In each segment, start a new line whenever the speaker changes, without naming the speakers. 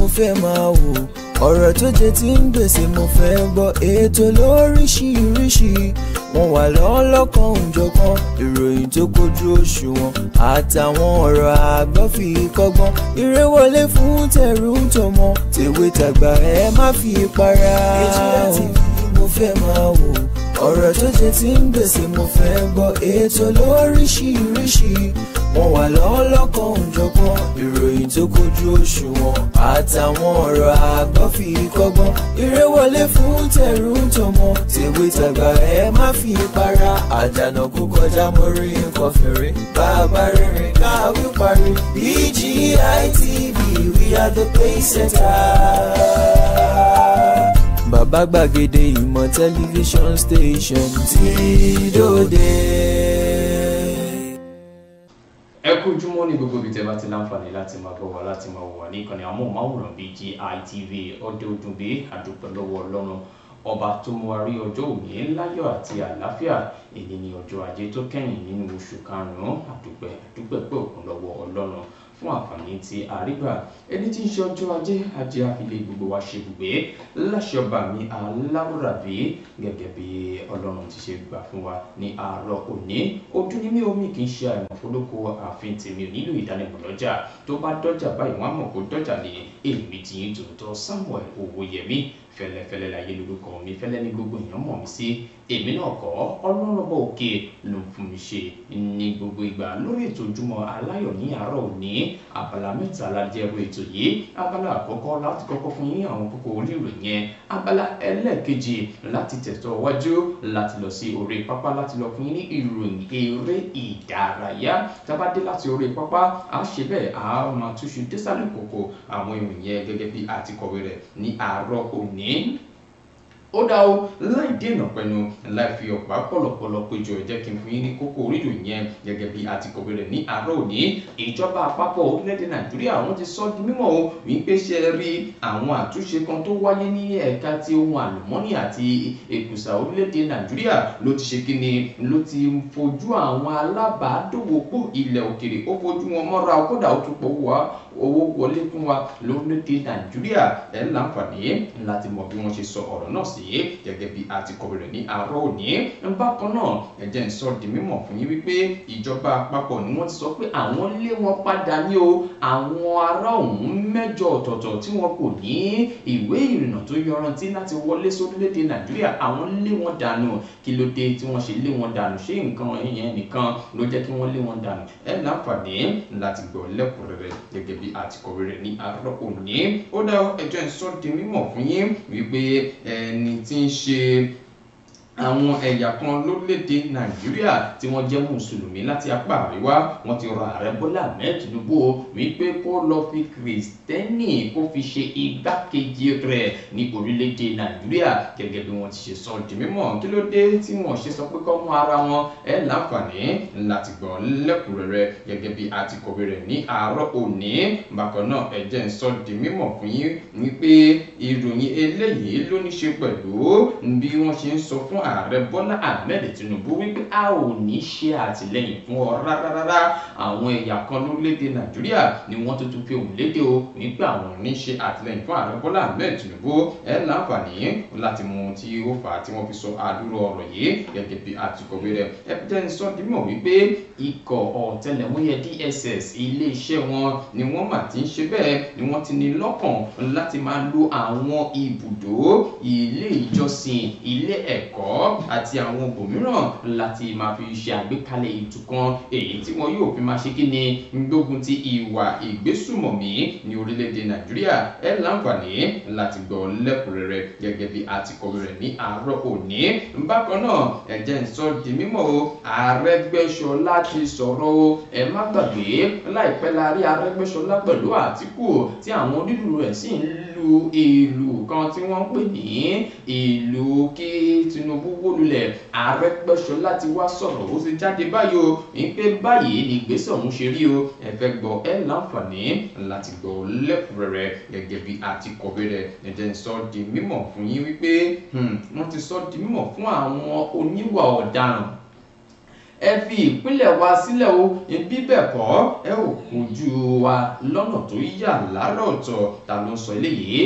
mo fẹ́ máa wò. Ọ̀rọ̀ tó jẹ ti ń gbèsè mo fẹ́ gbọ́. Ètò lóríṣiríṣi wọ́n wà lọ́lọ́kan òjọ̀kan. Ìròyìn tó kojú òṣùwọ̀n àtàwọn ọ̀rọ̀ àgbọ́ fi kọ́gbọ́n. Eré wọlé fún tẹ̀rù tọmọ, tèwe tàgbà ẹ má fi para. BGI TV mo fẹ́ máa wò. Ọ̀rọ̀ tó jẹ ti ń gbèsè mo fẹ́ gbọ́. Ètò lóríṣiríṣi wọ́n wà lọ́lọ́kan òjọ̀kan. Ìròyìn tó kojú òṣùwọ̀n àtàwọn ọ̀rọ̀ àgbọ́ fi kọ́gbọ́n. Eré wọlé fún tẹ̀rù tọmọ, tèwe tàgbà ẹ má fi para. Àdànà kú kọjá mo rí nǹkan fèrè, bàbá rere káwí parí. BGI TV, we are the pace setter. Bàbá gbàgede ìmọ̀ tẹlifíṣọ̀n station tí dòde.
Ẹ kú ojúmọ́ ní gbogbo ibi tẹ́ bá ti láǹfààní láti máa gbọ́ wa, láti máa wò wá ní ìkànnì amóhùnmáwòrán BGI TV. Ọdẹ ọdúnbí àdúpẹ́ lọ́wọ́ Ọlọ́run ọba tó mú wa rí ọjọ́ òní láyọ̀ àti àlàáfíà. Èyí ni ọjọ́ ajé tó kẹ́yìn nínú oṣù karùn-ún. Àdúpẹ́ àdúpẹ́ pé òkun lọ́wọ́ Ọlọ́run fún àǹfààní tí a rí gbà. Ẹni tí ń ṣe ọjọ́ ajé, ajé àfilẹ̀ gbogbo wa ṣe gbùgbé láṣẹ ọba mi aláwòrábí, gẹ́gẹ́ bí Ọlọ́run ti ṣe gbà fún wa ní àárọ̀ òní. Ojú ní mí omi kì í ṣe àìmọ̀fólókò, ààfin tèmi ò nílò ìdánimọ̀ lọ́jà. Tó bá dọ́jà báyìí wọ́n á mọ̀ kó dọ́jà ní. Èmi tí yín tòótọ́ Samuel Owóyẹmí, fẹ́lẹ́fẹ́lẹ́ láyé lórúkọ mi, fẹ́lẹ́ ní gbogbo èèyàn mọ̀ mí sí. Èmi náà kọ́, Ọlọ́run ọba òkè ló ń fún mi ṣe ní gbogbo ìgbà. Lórí ètò Ojúmọ́ Aláyọ̀ ní àárọ̀ òní, abala mẹ́ta la jẹ́rú ètò yìí. Abala àkọ́kọ́ láti kọ́kọ́ fún yín àwọn kókó oníròyìn yẹn. Abala ẹlẹ́ẹ̀kejì láti tẹ̀tọ̀ wájú láti lọ sí orí pápá láti lọ fún yín ní ìròyìn eré ìdárayá. Tá bá dé láti orí pápá, a ṣe bẹ́ẹ̀ a máa túṣu désàlẹ̀ kòkò àwọn ìròyìn yẹn gẹ́gẹ́ bí a ti kọ̀wé rẹ̀ ní àárọ̀ òní. Ó dá o, láì dènà pẹ̀lú láì fi ọ̀pá pọ̀lọ̀pọ̀lọ̀ péjọ, ẹ jẹ́ kí n fún yín ní kókó orílẹ̀ yẹn gẹ́gẹ́ bí a ti kọ̀wé rẹ̀ ní àárọ̀ òní. Ìjọba àpapọ̀ orílẹ̀-èdè Nàìjíríà wọ́n ti sọ di mímọ̀ o wípé ṣe rí àwọn àtúnṣe kan tó wáyé ní ẹ̀ka ti ohun àlùmọ́nì àti èkùsà orílẹ̀-èdè Nàìjíríà ló ti ṣe kíni, ló ti fojú àwọn alábàádòwòpọ̀ ilẹ̀ òkèrè, ó fojú wọn mọ́ra, kódà ó tún pọ̀ wá owó wọlé fún wa lórílẹ̀-èdè Nàìjíríà. Ẹ̀ láǹfààní láti mọ bí wọ́n ṣe sọ ọ̀rọ̀ náà sí gẹ́gẹ́ bí a ti kọ̀wé rẹ̀ ní àárọ̀ òní. Bákan náà, ẹ jẹ́ n sọ di mímọ̀ fún yín wípé ìjọba àpapọ̀ ni wọ́n ti sọ pé àwọn lé wọn padà ní o. Àwọn ará ọ̀hún mẹ́jọ ọ̀tọ̀ọ̀tọ̀ tí wọn kò ní ìwé ìrìnnà tó yọrantí láti wọlé sórílẹ̀-èdè Nàìjíríà, àwọn lé wọn dànù. Kí ló dé tí wọ́n ṣe lé wọn dànù? Ṣé nǹkan ìyẹn nìkan ló jẹ́ kí wọ́n lé wọn dànù? Ẹ láǹfààní láti gbọ́ lẹ́kùnrẹ́rẹ́ gẹ́gẹ́ bí a ti kọ̀wé rẹ̀ ní àárọ̀ òní. Ó dá, ẹ jẹ́ n sọ di mímọ̀ fún yín wípé ẹni tí ń ṣe àwọn ẹ̀yà kan lórílẹ̀‐èdè Nàìjíríà tí wọ́n jẹ́ mùsùlùmí láti apá àríwá, wọ́n ti rọ ààrẹ Bọ́lá Ahmed Tinubu wípé kó lọ fi kìrìsìtẹ́nì kó fi ṣe igbákejì rẹ̀ ní orílẹ̀‐èdè Nàìjíríà gẹ́gẹ́ bí wọ́n ti ṣe sọ di mímọ̀. Kí ló dé tí wọ́n ṣe sọ pé kó mú ara wọn? Ẹ láǹfààní láti gbọ́ lẹ́kùnrẹ́rẹ́ gẹ́gẹ́ bí a ti kọ̀wé rẹ̀ ní àárọ̀ òní. Bákan náà, ẹ jẹ́ n sọ di mímọ̀ fún yín wípé ìròyìn eléyìí ló ní ṣe pẹ̀lú bí wọ́n ṣe ń sọ fún ààrẹ Bọ́lá Ahmed Tinubu wípé a ò ní ṣe àtìlẹ́yìn fún ọ rárá. Àwọn ẹ̀yà kan lórílẹ̀‐èdè Nàìjíríà ni wọ́n tuntun fi òun léde o wípé àwọn ò ní ṣe àtìlẹ́yìn fún ààrẹ Bọ́lá Ahmed Tinubu. Ẹ láǹfààní láti mú ohun tí ó fà á tí wọ́n fi sọ àdúrà ọ̀rọ̀ yìí gẹ́gẹ́ bí àtìkọ̀wé rẹ̀. Ẹ jẹ́ n sọ dímọ̀ wípé ikọ̀ ọ̀tẹlẹ̀múyẹ́ DSS iléeṣẹ́ wọn ni wọ́n mà ti ń ṣe bẹ́ẹ̀, ni wọ́n ti ní lọ́kàn láti máa lo àwọn ibùdó ilé ìjọsìn, ilé ẹ̀kọ́ àti àwọn ibòmíràn láti máa fi ṣe àgbékalẹ̀ ètò kan èyí tí wọn yóò fi máa ṣe kí ni gbógun ti ìwà ìgbésùmọ̀mí ní orílẹ̀-èdè Nàìjíríà. Ẹ láǹfààní láti gbọ́ lẹ́kùnrẹ́rẹ́ gẹ́gẹ́ bí a ti kọ̀wé rẹ̀ ní àárọ̀ òní. Bákan náà, ẹ jẹ́ n sọ di mímọ̀ o, Arẹ́gbẹ́ṣọlá ti sọ̀rọ̀ o. Ẹ má gbàgbé, láìpẹ́ la rí Arẹ́gbẹ́ṣọlá pẹ̀lú Àtíkù tí àwọn onílù rẹ̀ sì ń lu ìlù kan tí wọ́n ń pè ní ìlù kí Tinubu wó lulẹ̀. Arẹ́gbẹ́ṣọlá ti wá sọ̀rọ̀, ó ti jáde báyìí o wípé báyìí ni ìgbésẹ̀ ọ̀hún ṣe rí o. Ẹ fẹ́ gbọ́, ẹ láǹfààní láti gbọ́ lẹ́kùnrẹ́rẹ́ gẹ́gẹ́ bí a ti kọ̀wé rẹ̀. Ẹ jẹ́ n sọ di mímọ̀ fún yín wípé wọ́n ti sọ di mímọ̀ fún àwọn oníwà ọ̀daràn Ẹ fi ìpínlẹ̀ wa sílẹ̀ o, bí bẹ́ẹ̀ kọ́ ẹ ò kojú wa lọ́nà tó yà lára ọ̀tọ̀. Ta ló ń sọ eléyìí?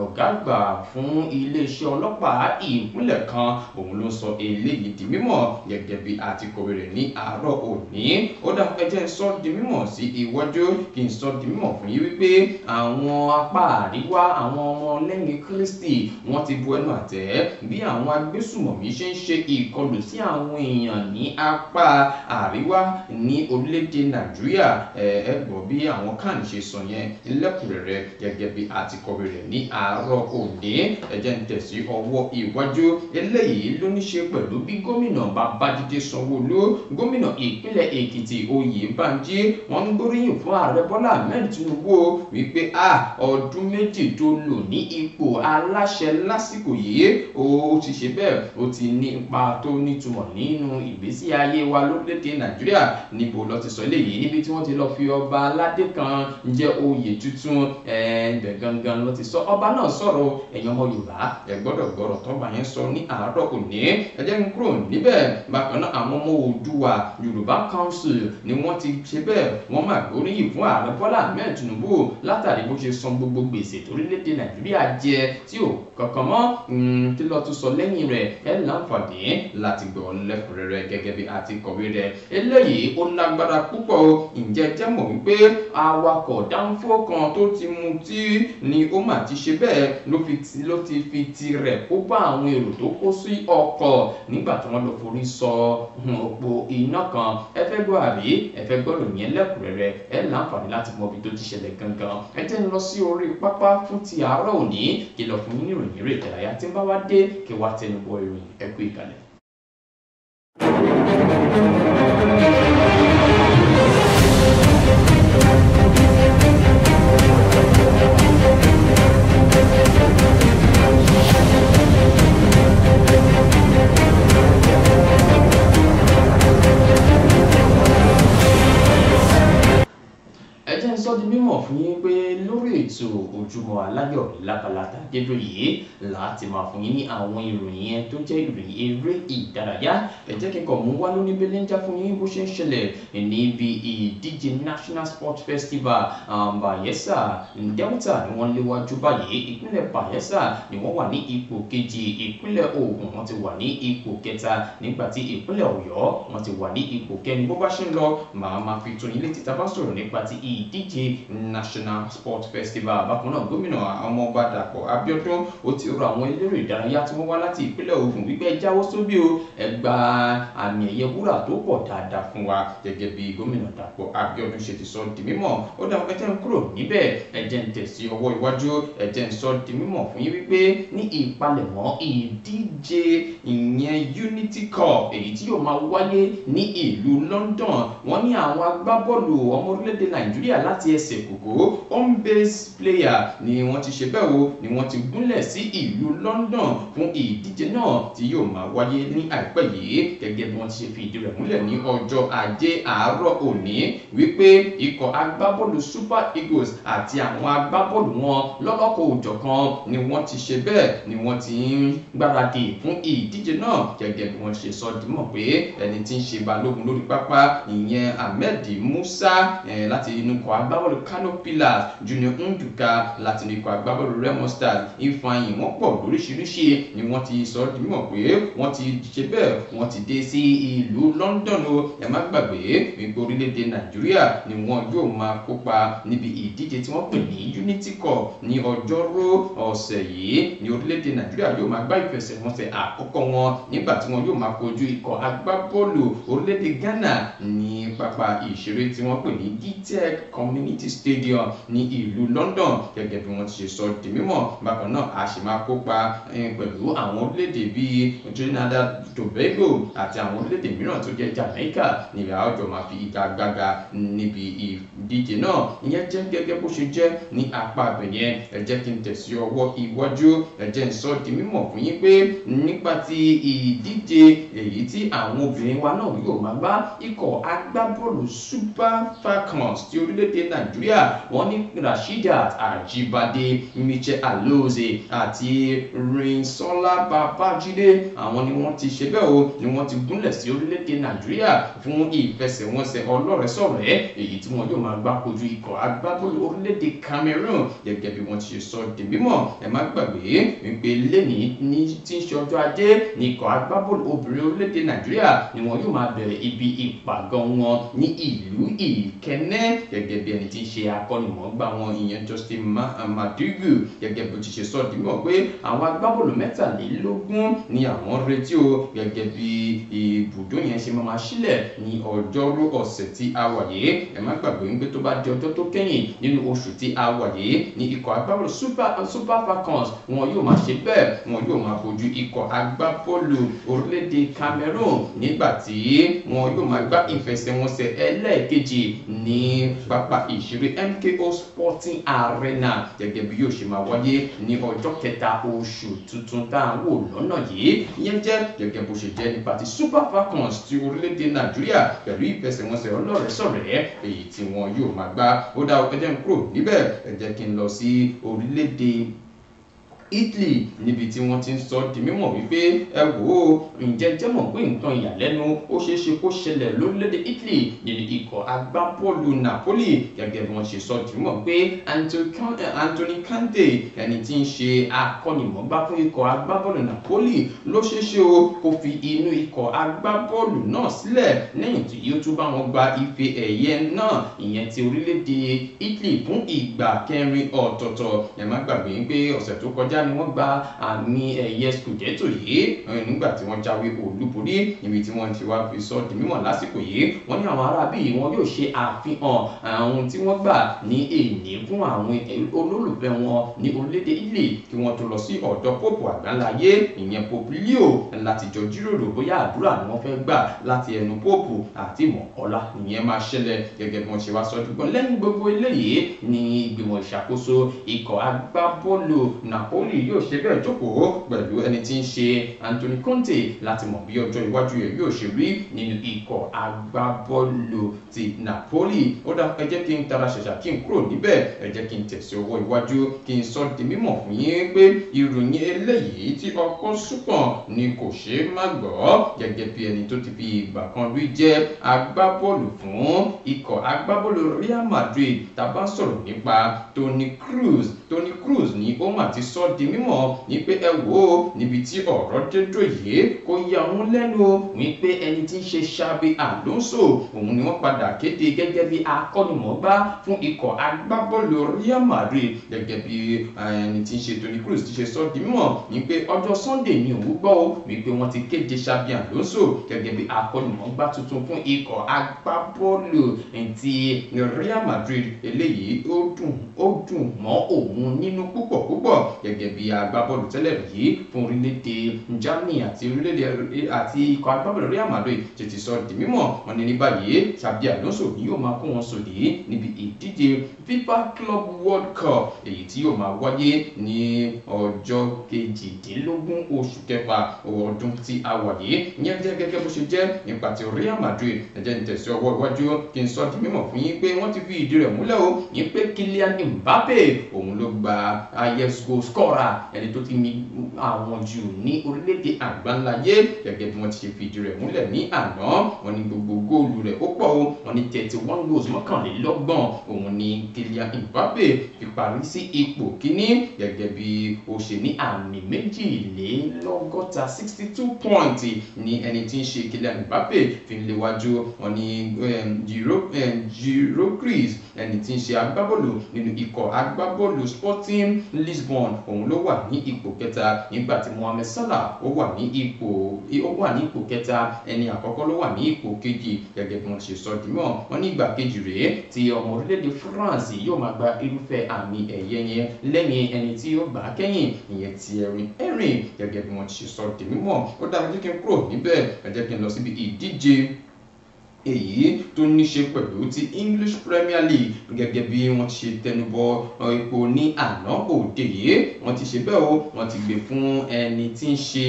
Ọ̀gá àgbà fún iléeṣẹ́ ọlọ́pàá ìpínlẹ̀ kan òun ló ń sọ eléyìí di mímọ̀ gẹ́gẹ́ bí a ti kọ̀wé rẹ̀ ní àárọ̀ òní. Ó dá, ẹ jẹ́ n sọ di mímọ̀ sí iwájú, kí n sọ di mímọ̀ fún yín wípé àwọn apá àríwá, àwọn ọmọ lẹ́yìn Kristi, wọ́n ti bu ẹnu àtẹ́ bí àwọn agbésùmọ̀mí ṣe ń ṣe ìkọlù sí àwọn èèyàn ní apá àríwá ní orílẹ̀-èdè Nàìjíríà. Ẹ gbọ́ bí àwọn kan ṣe sọ yẹn lẹ́kùnrẹ́rẹ́ gẹ́gẹ́ bí a ti kọ̀wé rẹ̀ ní àárọ̀ òní. Ẹ jẹ́ n tẹ̀sí ọwọ́ iwájú. Eléyìí ló ní ṣe pẹ̀lú bí gómìnà Babájídé Sanwó-Olú, gómìnà ìpínlẹ̀ Èkìtì Oyèbánjí, wọ́n ń gbóríyìn fún ààrẹ Bọ́lá Ahmed Tinubu wípé ọdún 2 tó lò ní ipò aláṣẹ lásìkò yìí, ó ti ṣe bẹ́ẹ̀, ó ti ní ipa tó nítumọ̀ nínú ìgbésí ayé wa lórílẹ̀‐èdè Nàìjíríà. Níbo ló ti sọ eléyìí? Níbi tí wọ́n ti lọ fi ọba aládé kan jẹ oyè tuntun, ibẹ̀ gangan ló ti sọ. Ọba náà sọ̀rọ̀, ẹ̀yin ọmọ Yorùbá ẹ gbọ́dọ̀ gbọ́rọ̀ tọ́ba yẹn sọ ní àárọ̀ òní. Ẹ jẹ́ n kúrò níbẹ̀. Bákan náà, àwọn ọmọ Oòduà Yorùbá Council ni wọ́n ti ṣe bẹ́ẹ̀, wọ́n máa gbóríyìn fún ààrẹ Bọ́lá Ahmed Tinubu látàrí bó ṣe san gbogbo gbèsè torílẹ̀-èdè Nàìjíríà jẹ tí ò kankan mọ́. Tí lọ́ọ́ tún sọ lẹ́yìn rẹ̀, ẹ láǹfààní láti gbọ́ lẹ́kùnrẹ́rẹ́ gẹ́gẹ́ bí a ti kọ̀wé rẹ̀. Eléyìí ó lágbára púpọ̀ o. Ǹjẹ́ jẹ́ mọ̀ wípé awakọ̀ dáńfó kan tó ti mutí ni ó mà ti ṣe bẹ́ẹ̀ ló ti fi tirẹ̀ kó bá àwọn èrò tó kó sí ọkọ̀ nígbà tí wọ́n lọ forí sọ òpó iná kan. Ẹ fẹ́ gbọ́ àbí ẹ fẹ́ gbọ́ ròyìn ẹlẹ́kùnrẹ́rẹ́? Ẹ láǹfààní láti mọ ibi tó ti ṣẹlẹ̀ gangan. Ẹ jẹ́ ń lọ sí orí pápá fún ti àárọ̀ òní kí lọ fún yín ní ìròyìn eré ìdárayá. Tí ń bá wá dé, kí wá tẹnu bọ ìròyìn. Ẹ kú ìkàlẹ̀. Ẹ jẹ́ n sọ di mímọ̀ fún yín pé lórí ètò Ojúmọ́ Aláyọ̀ lábala tàdédò yìí láti máa fún yín ní àwọn ìròyìn yẹn tó jẹ́ ìròyìn eré ìdárayá. Ẹ jẹ́ kí n kàn mú wá lóní belenja fún yín bó ṣe ń ṣẹlẹ̀ níbi ìdíje National Sports Festival. Bayelsa Delta ni wọ́n léwájú báyìí, ìpínlẹ̀ Bayelsa ni wọ́n wà ní ipò kejì, ìpínlẹ̀ Ògùn wọ́n ti wà ní ipò kẹta, nígbà tí ìpínlẹ̀ Ọ̀yọ́ wọ́n ti wà ní ipò kẹrin. Bó bá ṣe ń lọ, màá máa fi tó yín létí tá a bá sọ̀rọ̀ nípa ti ìdíje National Sports Festival. Bákan náà, gómìnà ọmọọba Dàpọ̀ Abíọ́dún ó ti rọ àwọn eléré ìdárayá tí wọ́n wá láti ìpínlẹ̀ Ògùn wípé ẹ jáwọ́ sóbì o, ẹ gba àmì ẹ̀yẹ wúrà tó pọ̀ dáadáa fún wa, gẹ́gẹ́ bí gómìnà Dàpọ̀ Abíọ́dún ṣe ti sọ di mímọ̀. Ó dá, ẹ jẹ́ n kúrò níbẹ̀, ẹ jẹ́ n tẹ̀sí ọwọ́ iwájú. Ẹ jẹ́ n sọ di mímọ̀ fún yín wípé ní ìpalẹ̀mọ́ ìdíje ìyẹn Unity Cup èyí tí yóò máa wáyé ní ìlú London, wọ́n ní àwọn agbábọ́ọ̀lù ọmọ orílẹ̀-èdè Nàìjíríà láti ẹsẹ̀ kòkó, home base player, ni wọ́n ti ṣe bẹ́ẹ̀ o, ni wọ́n ti gúnlẹ̀ sí ìlú London fún ìdíje náà tí yóò máa wáyé ní àìpẹ́ yìí, gẹ́gẹ́ bí wọ́n ti ṣe fi ìdí rẹ̀ múlẹ̀ ní ọjọ́ ajé àárọ̀ òní wípé ikọ̀ agbábọ́ọ̀lù Super Eagles àti àwọn agbábọ́ọ̀lù wọn lọ́lọ́kọ̀ òjọ̀kan ni wọ́n ti ṣe bẹ́ẹ̀ ni wọ́n ti ń gbáradì fún ìdíje náà, gẹ́gẹ́ bí wọ́n ṣe sọ dímọ̀ pé ẹni tí ń ṣe balógun lórí pápá ìyẹn Ahmed Musa láti inú ikọ̀ agbábọ́ọ̀lù Kano Pillars, Junior Nduka láti inú ikọ̀ agbábọ́ọ̀lù Remo Stars, Ifeanyi, wọ́n pọ̀ lóríṣiríṣi ni wọ́n ti sọ dímọ̀ pé wọ́n ti ṣe bẹ́ẹ̀, wọ́n ti dé sí ìlú London o. Ẹ má gbàgbé wípé orílẹ̀-èdè Nàìjíríà ni wọ́n yóò máa kópa níbi ìdíje tí wọ́n pè ní Unity Cup ní ọjọ́rú ọ̀sẹ̀ yìí ní orílẹ̀-èdè Nàìjíríà yóò máa gbá ìfẹsẹ̀wọnsẹ̀ àkọ́kọ́ wọn nígbà tí wọ́n yóò máa kojú ikọ̀ agbábọ́ọ̀lù orílẹ̀-èdè Ghana ní pápá ìṣeré tí wọ́n pè ní Gtech Community Stadium ní ìlú London, gẹ́gẹ́ bí wọ́n ti ṣe sọ di mímọ̀. Bákan náà, a sì máa kópa pẹ̀lú àwọn orílẹ̀-èdè bíi Trinidad Tobago àti àwọn orílẹ̀-èdè mìíràn tó jẹ́ Jamaica níbi àwùjọ máa fi ìgagbága níbi ìdíje náà. Ìyẹn jẹ́ gẹ́gẹ́ bó ṣe jẹ́ ní apá abẹ yẹn. Ẹ jẹ́ kí n tẹ̀sí ọwọ́ iwájú. Ẹ jẹ́ n sọ di mímọ̀ fún yín pé nípa ti ìdíje èyí tí àwọn obìnrin wa náà yóò máa gbá, ikọ̀ agbábọ́ọ̀lù Super Falcons ti orílẹ̀-èdè Nàìjíríà. Wọ́n ní Rasheedat Ajibade, Michelle Alozie àti Rinsola Babájídé, àwọn ni wọ́n ti ṣe bẹ́ẹ̀ o, ni wọ́n ti gúnlẹ̀ sí orílẹ̀-èdè Nàìjíríà fún ìfẹsẹ̀wọnsẹ̀ ọlọ́rẹ̀ẹ́sọ̀rẹ́ èyí tí wọ́n yóò máa gbá kojú ikọ̀ agbábọ́ọ̀lù orílẹ̀-èdè Cameroon gẹ́gẹ́ bí wọ́n ti ṣe sọ di mímọ̀. Ẹ má gbàgbé wípé lẹ́nìí ní tí ń ṣe ọjọ́ ajé ní ikọ̀ agbábọ́ọ̀lù obìnrin orílẹ̀-èdè Nàìjíríà ni wọ́n yóò máa bẹ̀rẹ̀ ibi ìpàgọ́ wọn ní ìlú Ìkẹ́nnẹ́ gẹ́gẹ́ bí ẹni tí ń ṣe akọ́nimọ̀ọ́gbá wọn ìyẹn Justin Madugu gẹ́gẹ́ bí ó ti ṣe sọ di mímọ̀ pé àwọn agbábọ́ọ̀lù 23 ni àwọn retí o gẹ́gẹ́ bí ibùdó yẹn ṣe máa sílẹ̀ ní ọjọ́rú ọ̀sẹ̀ tí a wà yìí. Ẹ má gbàgbé wípé tó bá di ọjọ́ tó kẹ́yìn nínú oṣù tí a wà yìí ní ikọ̀ agbábọ́ọ̀lù Super Falcons wọn yóò máa ṣe bẹ́ẹ̀, wọn yóò máa kojú ikọ̀ agbábọ́ọ̀lù orílẹ̀-èdè Cameroon nígbà tí wọn yóò máa gbá ìfẹsẹ̀wọnsẹ̀ ẹlẹ́ẹ̀kejì ní pápá ìṣeré MKO Sporting Arena gẹ́gẹ́ bí yóò ṣe máa wáyé ní ọjọ́ kẹta oṣù tuntun tá à ń wò lọ́nà yìí. Ìyẹn jẹ́ gẹ́gẹ́ bó ṣe jẹ́ nípa ti Super Falcons ti orílẹ̀-èdè Nàìjíríà pẹ̀lú ìfẹsẹ̀wọnsẹ̀ ọlọ́rẹ̀ẹ́sọ̀rẹ́ èyí tí wọn yóò máa gbá. Ó dá ẹ jẹ́ n kúrò níbẹ̀, ẹ jẹ́ kí n lọ sí orílẹ̀-èdè Italy níbi tí wọ́n ti ń sọ di mímọ̀ wípé ẹ wò ó, ǹjẹ́ jẹ́ mọ̀ pé nǹkan ìyàlẹ́nu ó ṣeé ṣe kó ṣẹlẹ̀ lórílẹ̀‐èdè Italy nínú ikọ̀ agbábọ́ọ̀lù Napoli gẹ́gẹ́ bí wọ́n ṣe sọ di mímọ̀ pé Anthony Conte ẹni tí ń ṣe akọ́nimọ̀ọ́gbá fún ikọ̀ agbábọ́ọ̀lù Napoli ló ṣeé ṣe o kó fi inú ikọ̀ agbábọ́ọ̀lù náà sílẹ̀ lẹ́yìn tí yóò tún bá wọn gba ife ẹ̀yẹ náà ìyẹn ti orílẹ̀‐èdè Italy fún ìgbà kẹrin ọ̀tọ̀ọ̀tọ̀. Ẹ má gbàgbé pé ọ̀sẹ̀ tó kọjá ni wọ́n gba àmì ẹ̀yẹ Scudetto yìí nígbà tí wọ́n jáwé olúborí níbi tí wọ́n ti wá fi sọ di mímọ̀ lásìkò yìí. Wọ́n ní àwọn aráabí wọn yóò ṣe àfihàn àwọn tí wọ́n gbà ní èní fún àwọn olólùfẹ́ wọn ní orílẹ̀-èdè Italy kí wọ́n tó lọ sí ọ̀dọ̀ Pope àgbáńláyé ìyẹn Pope Leo láti jọ jíròrò bóyá àdúrà ni wọ́n fẹ́ gbà láti ẹnu Pope àti ìmọ̀ ọ̀la ìyẹn máa ṣẹlẹ̀ gẹ́gẹ́ bí wọ́n ṣe wá sọ dùgbọ́n. Lẹ́yìn gbogbo eléyìí ni ìgbìmọ̀ ìṣàkóso ikọ̀ agbábọ́ọ̀lù Napoli yóò ṣe bẹ́ẹ̀ jókòó pẹ̀lú ẹni tí ń ṣe Anthony Conte láti mọ̀ bí ọjọ́ iwájú rẹ̀ yóò ṣe rí nínú ikọ̀ agbábọ́ọ̀lù ti Napoli. Ó dá ẹ jẹ́ kí n tara ṣàṣà kí n kúrò níbẹ̀, ẹ jẹ́ kí n tẹ̀sí ọwọ́ iwájú kí n sọ di mímọ̀ fún yín pé ìròyìn eléyìí tí ọkọ̀ súnkàn ni kò ṣeé má gbọ́ gẹ́gẹ́ bí ẹni tó ti fi ìgbà kan rí jẹ́ agbábọ́ọ̀lù fún ikọ̀ agbábọ́ọ̀lù Real Madrid tá bá ń sọ̀rọ̀ nípa Toni Kroos. Toni Kroos ni ó mà ti sọ di mímọ̀ ní pé ẹ wò ó níbi tí ọ̀rọ̀ dé dúró yìí kò yà wọ́n lẹ́nu o wípé ẹni tí ń ṣe Xabi Alonso òun ni wọ́n padà kéde gẹ́gẹ́ bí akọ́nimọ̀ọ́gbá fún ikọ̀ agbábọ́ọ̀lù Real Madrid gẹ́gẹ́ bí ẹni tí ń ṣe Toni Kroos ti ṣe sọ di mímọ̀ ní pé ọjọ́ Sunday ni òun gbọ́ o wípé wọ́n ti kéde Xabi Alonso gẹ́gẹ́ bí akọ́nimọ̀ọ́gbá tuntun fún ikọ̀ agbábọ́ọ̀lù ti Real Madrid. Eléyìí ó dùn mọ́ òun nínú púpọ̀ púpọ̀ gẹ́gẹ́ bí agbábọ́ọ̀lù tẹ́lẹ̀ yìí fún orílẹ̀-èdè Germany àti orílẹ̀-èdè àti ikọ̀ agbábọ́ọ̀lù Real Madrid tètè sọ di mímọ̀. Wọ́n ní ní báyìí Xabi Alonso ni yóò máa kó wọn sòdí níbi ìdíje FIFA Club World Cup èyí tí yóò máa wáyé ní ọjọ́ 18 oṣù kẹfà ọdún tí a wà yìí. Ìyẹn jẹ́ gẹ́gẹ́ bó ṣe jẹ́ nípa ti Real Madrid. Ẹ jẹ́ n tẹ̀sí ọwọ́ iwájú kí n sọ di mímọ̀ fún yín pé wọ́n ti fi ìdí rẹ̀ múlẹ̀ o ní pé Kylian Mbappe òun ló gba highest goal scorer ẹni tó ti mi àwọn jù ní orílẹ̀-èdè àgbáńláyé gẹ́gẹ́ bí wọ́n ti ṣe fi ìdí rẹ̀ múlẹ̀ ní àná. Wọ́n ní gbogbo góòlù rẹ̀ ó pọ̀ o, wọ́n ní 31 goals 31 òun ni Kylian Mbappe fi parí sí ipò kíní gẹ́gẹ́ bí ó ṣe ní àmì 62 62 points ní ẹni tí ń ṣe Kylian Mbappe fi ń léwájú. Wọ́n ní Gyökeres ẹni tí ń ṣe agbábọ́ọ̀lù nínú ikọ̀ agbábọ́ọ̀lù Sporting Lisbon òun ló wà ní ipò kẹta nígbà tí Mohamed Salah ó wà ní ipò kẹta, ẹni àkọ́kọ́ ló wà ní ipò kejì gẹ́gẹ́ bí wọ́n ṣe sọ di mọ̀. Wọ́n ní ìgbà kejì rèé tí ọmọ orílẹ̀-èdè France yóò máa gba irúfẹ́ àmì ẹ̀yẹ yẹn lẹ́yìn ẹni tí ó gbà á kẹ́yìn ìyẹn Thierry Henry gẹ́gẹ́ bí wọ́n ṣe sọ di mímọ̀. Ó dára jẹ́ kí n kúrò níbẹ̀, ẹ jẹ́ kí n lọ síbi ìdíje Èyí tó ní ṣe pẹ̀lú ti English Premier League gẹ́gẹ́ bí wọ́n ti ṣe tẹnubọ ipò ní àná òde yìí. Wọ́n ti ṣe bẹ́ẹ̀ o, wọ́n ti gbé fún ẹni tí ń ṣe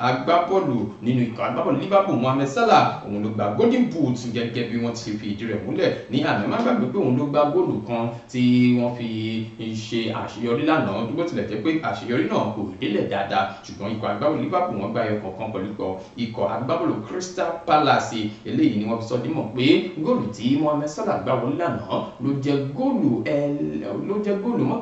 agbábọ́ọ̀lù nínú ikọ̀ agbábọ́ọ̀lù Liverpool, Mohamed Salah. Òun ló gba Golden Boot gẹ́gẹ́ bí wọ́n ti fi ìdí rẹ̀ múlẹ̀ ní àná. Má gbàgbé pé òun ló gba góòlù kan tí wọ́n fi ṣe àṣeyọrí lánàá, bó tilẹ̀ jẹ́ pé àṣeyọrí náà kò délẹ̀ dáadáa, ṣùgbọ́n ikọ̀ agbábọ́ọ̀lù Liverpool wọ́n gba ẹyọ kọ̀ọ̀kan pẹ̀lú ikọ̀ agbábọ́ọ̀lù Crystal Palace. Eléyìí ni wọ́n fi sọ dímọ̀ pé góòlù tí Mohamed Salah gbá wọlé lánàá ló jẹ́ góòlù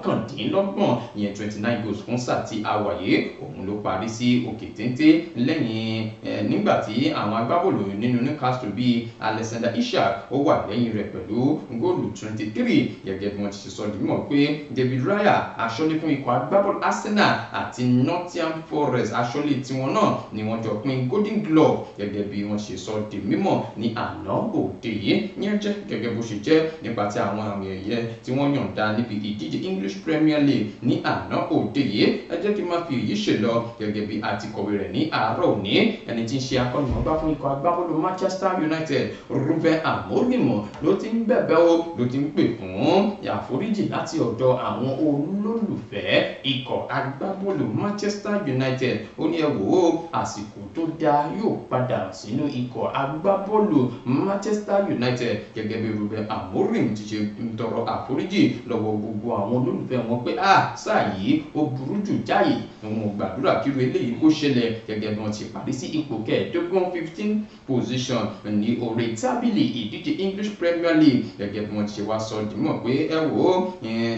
29, ìyẹn 29 goals fún sáà tí a wà yìí. Òun ló parí sí òkè téńté lẹ́yìn nígbà tí àwọn agbábọ́ọ̀lù nínú Newcastle bíi Alexander Isak ó wà lẹ́yìn rẹ̀ pẹ̀lú góòlù 23. Gẹ́gẹ́ bí wọ́n ti ṣe sọ dímọ̀ pé David Raya, aṣọ́lé fún ikọ̀ agbábọ́ọ̀lù Arsenal àti Nottingham Forest, aṣọ́lé tiwọn náà ni wọ́n jọ pín Golden Glove gẹ́gẹ́ bí wọ́n ṣe sọ di mímọ̀ ní àná òde yìí. Ní ẹjẹ́ gẹ́gẹ́ bó ṣe jẹ́ nípa ti àwọn àmì ẹ̀yẹ tí wọ́n yọ̀ǹda níbi ìdíje English Premier League ní àná òde yìí. Ẹ jẹ́ kí n máa fi èyí ṣe lọ gẹ́gẹ́ bí a ti kọ̀wé rẹ̀ ní àárọ̀ òní. Ẹni tí ń ṣe akọ́nimọ̀ọ́gbá fún ikọ̀ agbábọ́ọ̀lù Manchester United, Ruben Amorim, ló ti ń bẹ̀bẹ̀ o, ló ti ń pè fún àforíjì láti ọ̀dọ̀ àwọn olólùfẹ́ ikọ̀ agbábọ́ọ̀lù Manchester United. Ó ní ẹ wò ó, àsìkò tó dáa yóò padà sínú ikọ̀ agbábọ́ọ̀lù Manchester United. Gẹ́gẹ́ bí Ruben Amorim ti ṣe ń tọrọ àforíjì lọ́wọ́ gbogbo àwọn olólùfẹ́ wọn pé a sáà yìí ó burú jù jáì, òun ò gbàdúrà kí irú eléyìí kó ṣẹlẹ̀. Gẹ́gẹ́ bí wọ́n ti parí sí ipò 15 15 position ní orí tábìlì ìdíje English Premier League. Gẹ́gẹ́ bí wọ́n ti ṣe wá sọ dìímọ̀ pé ẹ wò ó,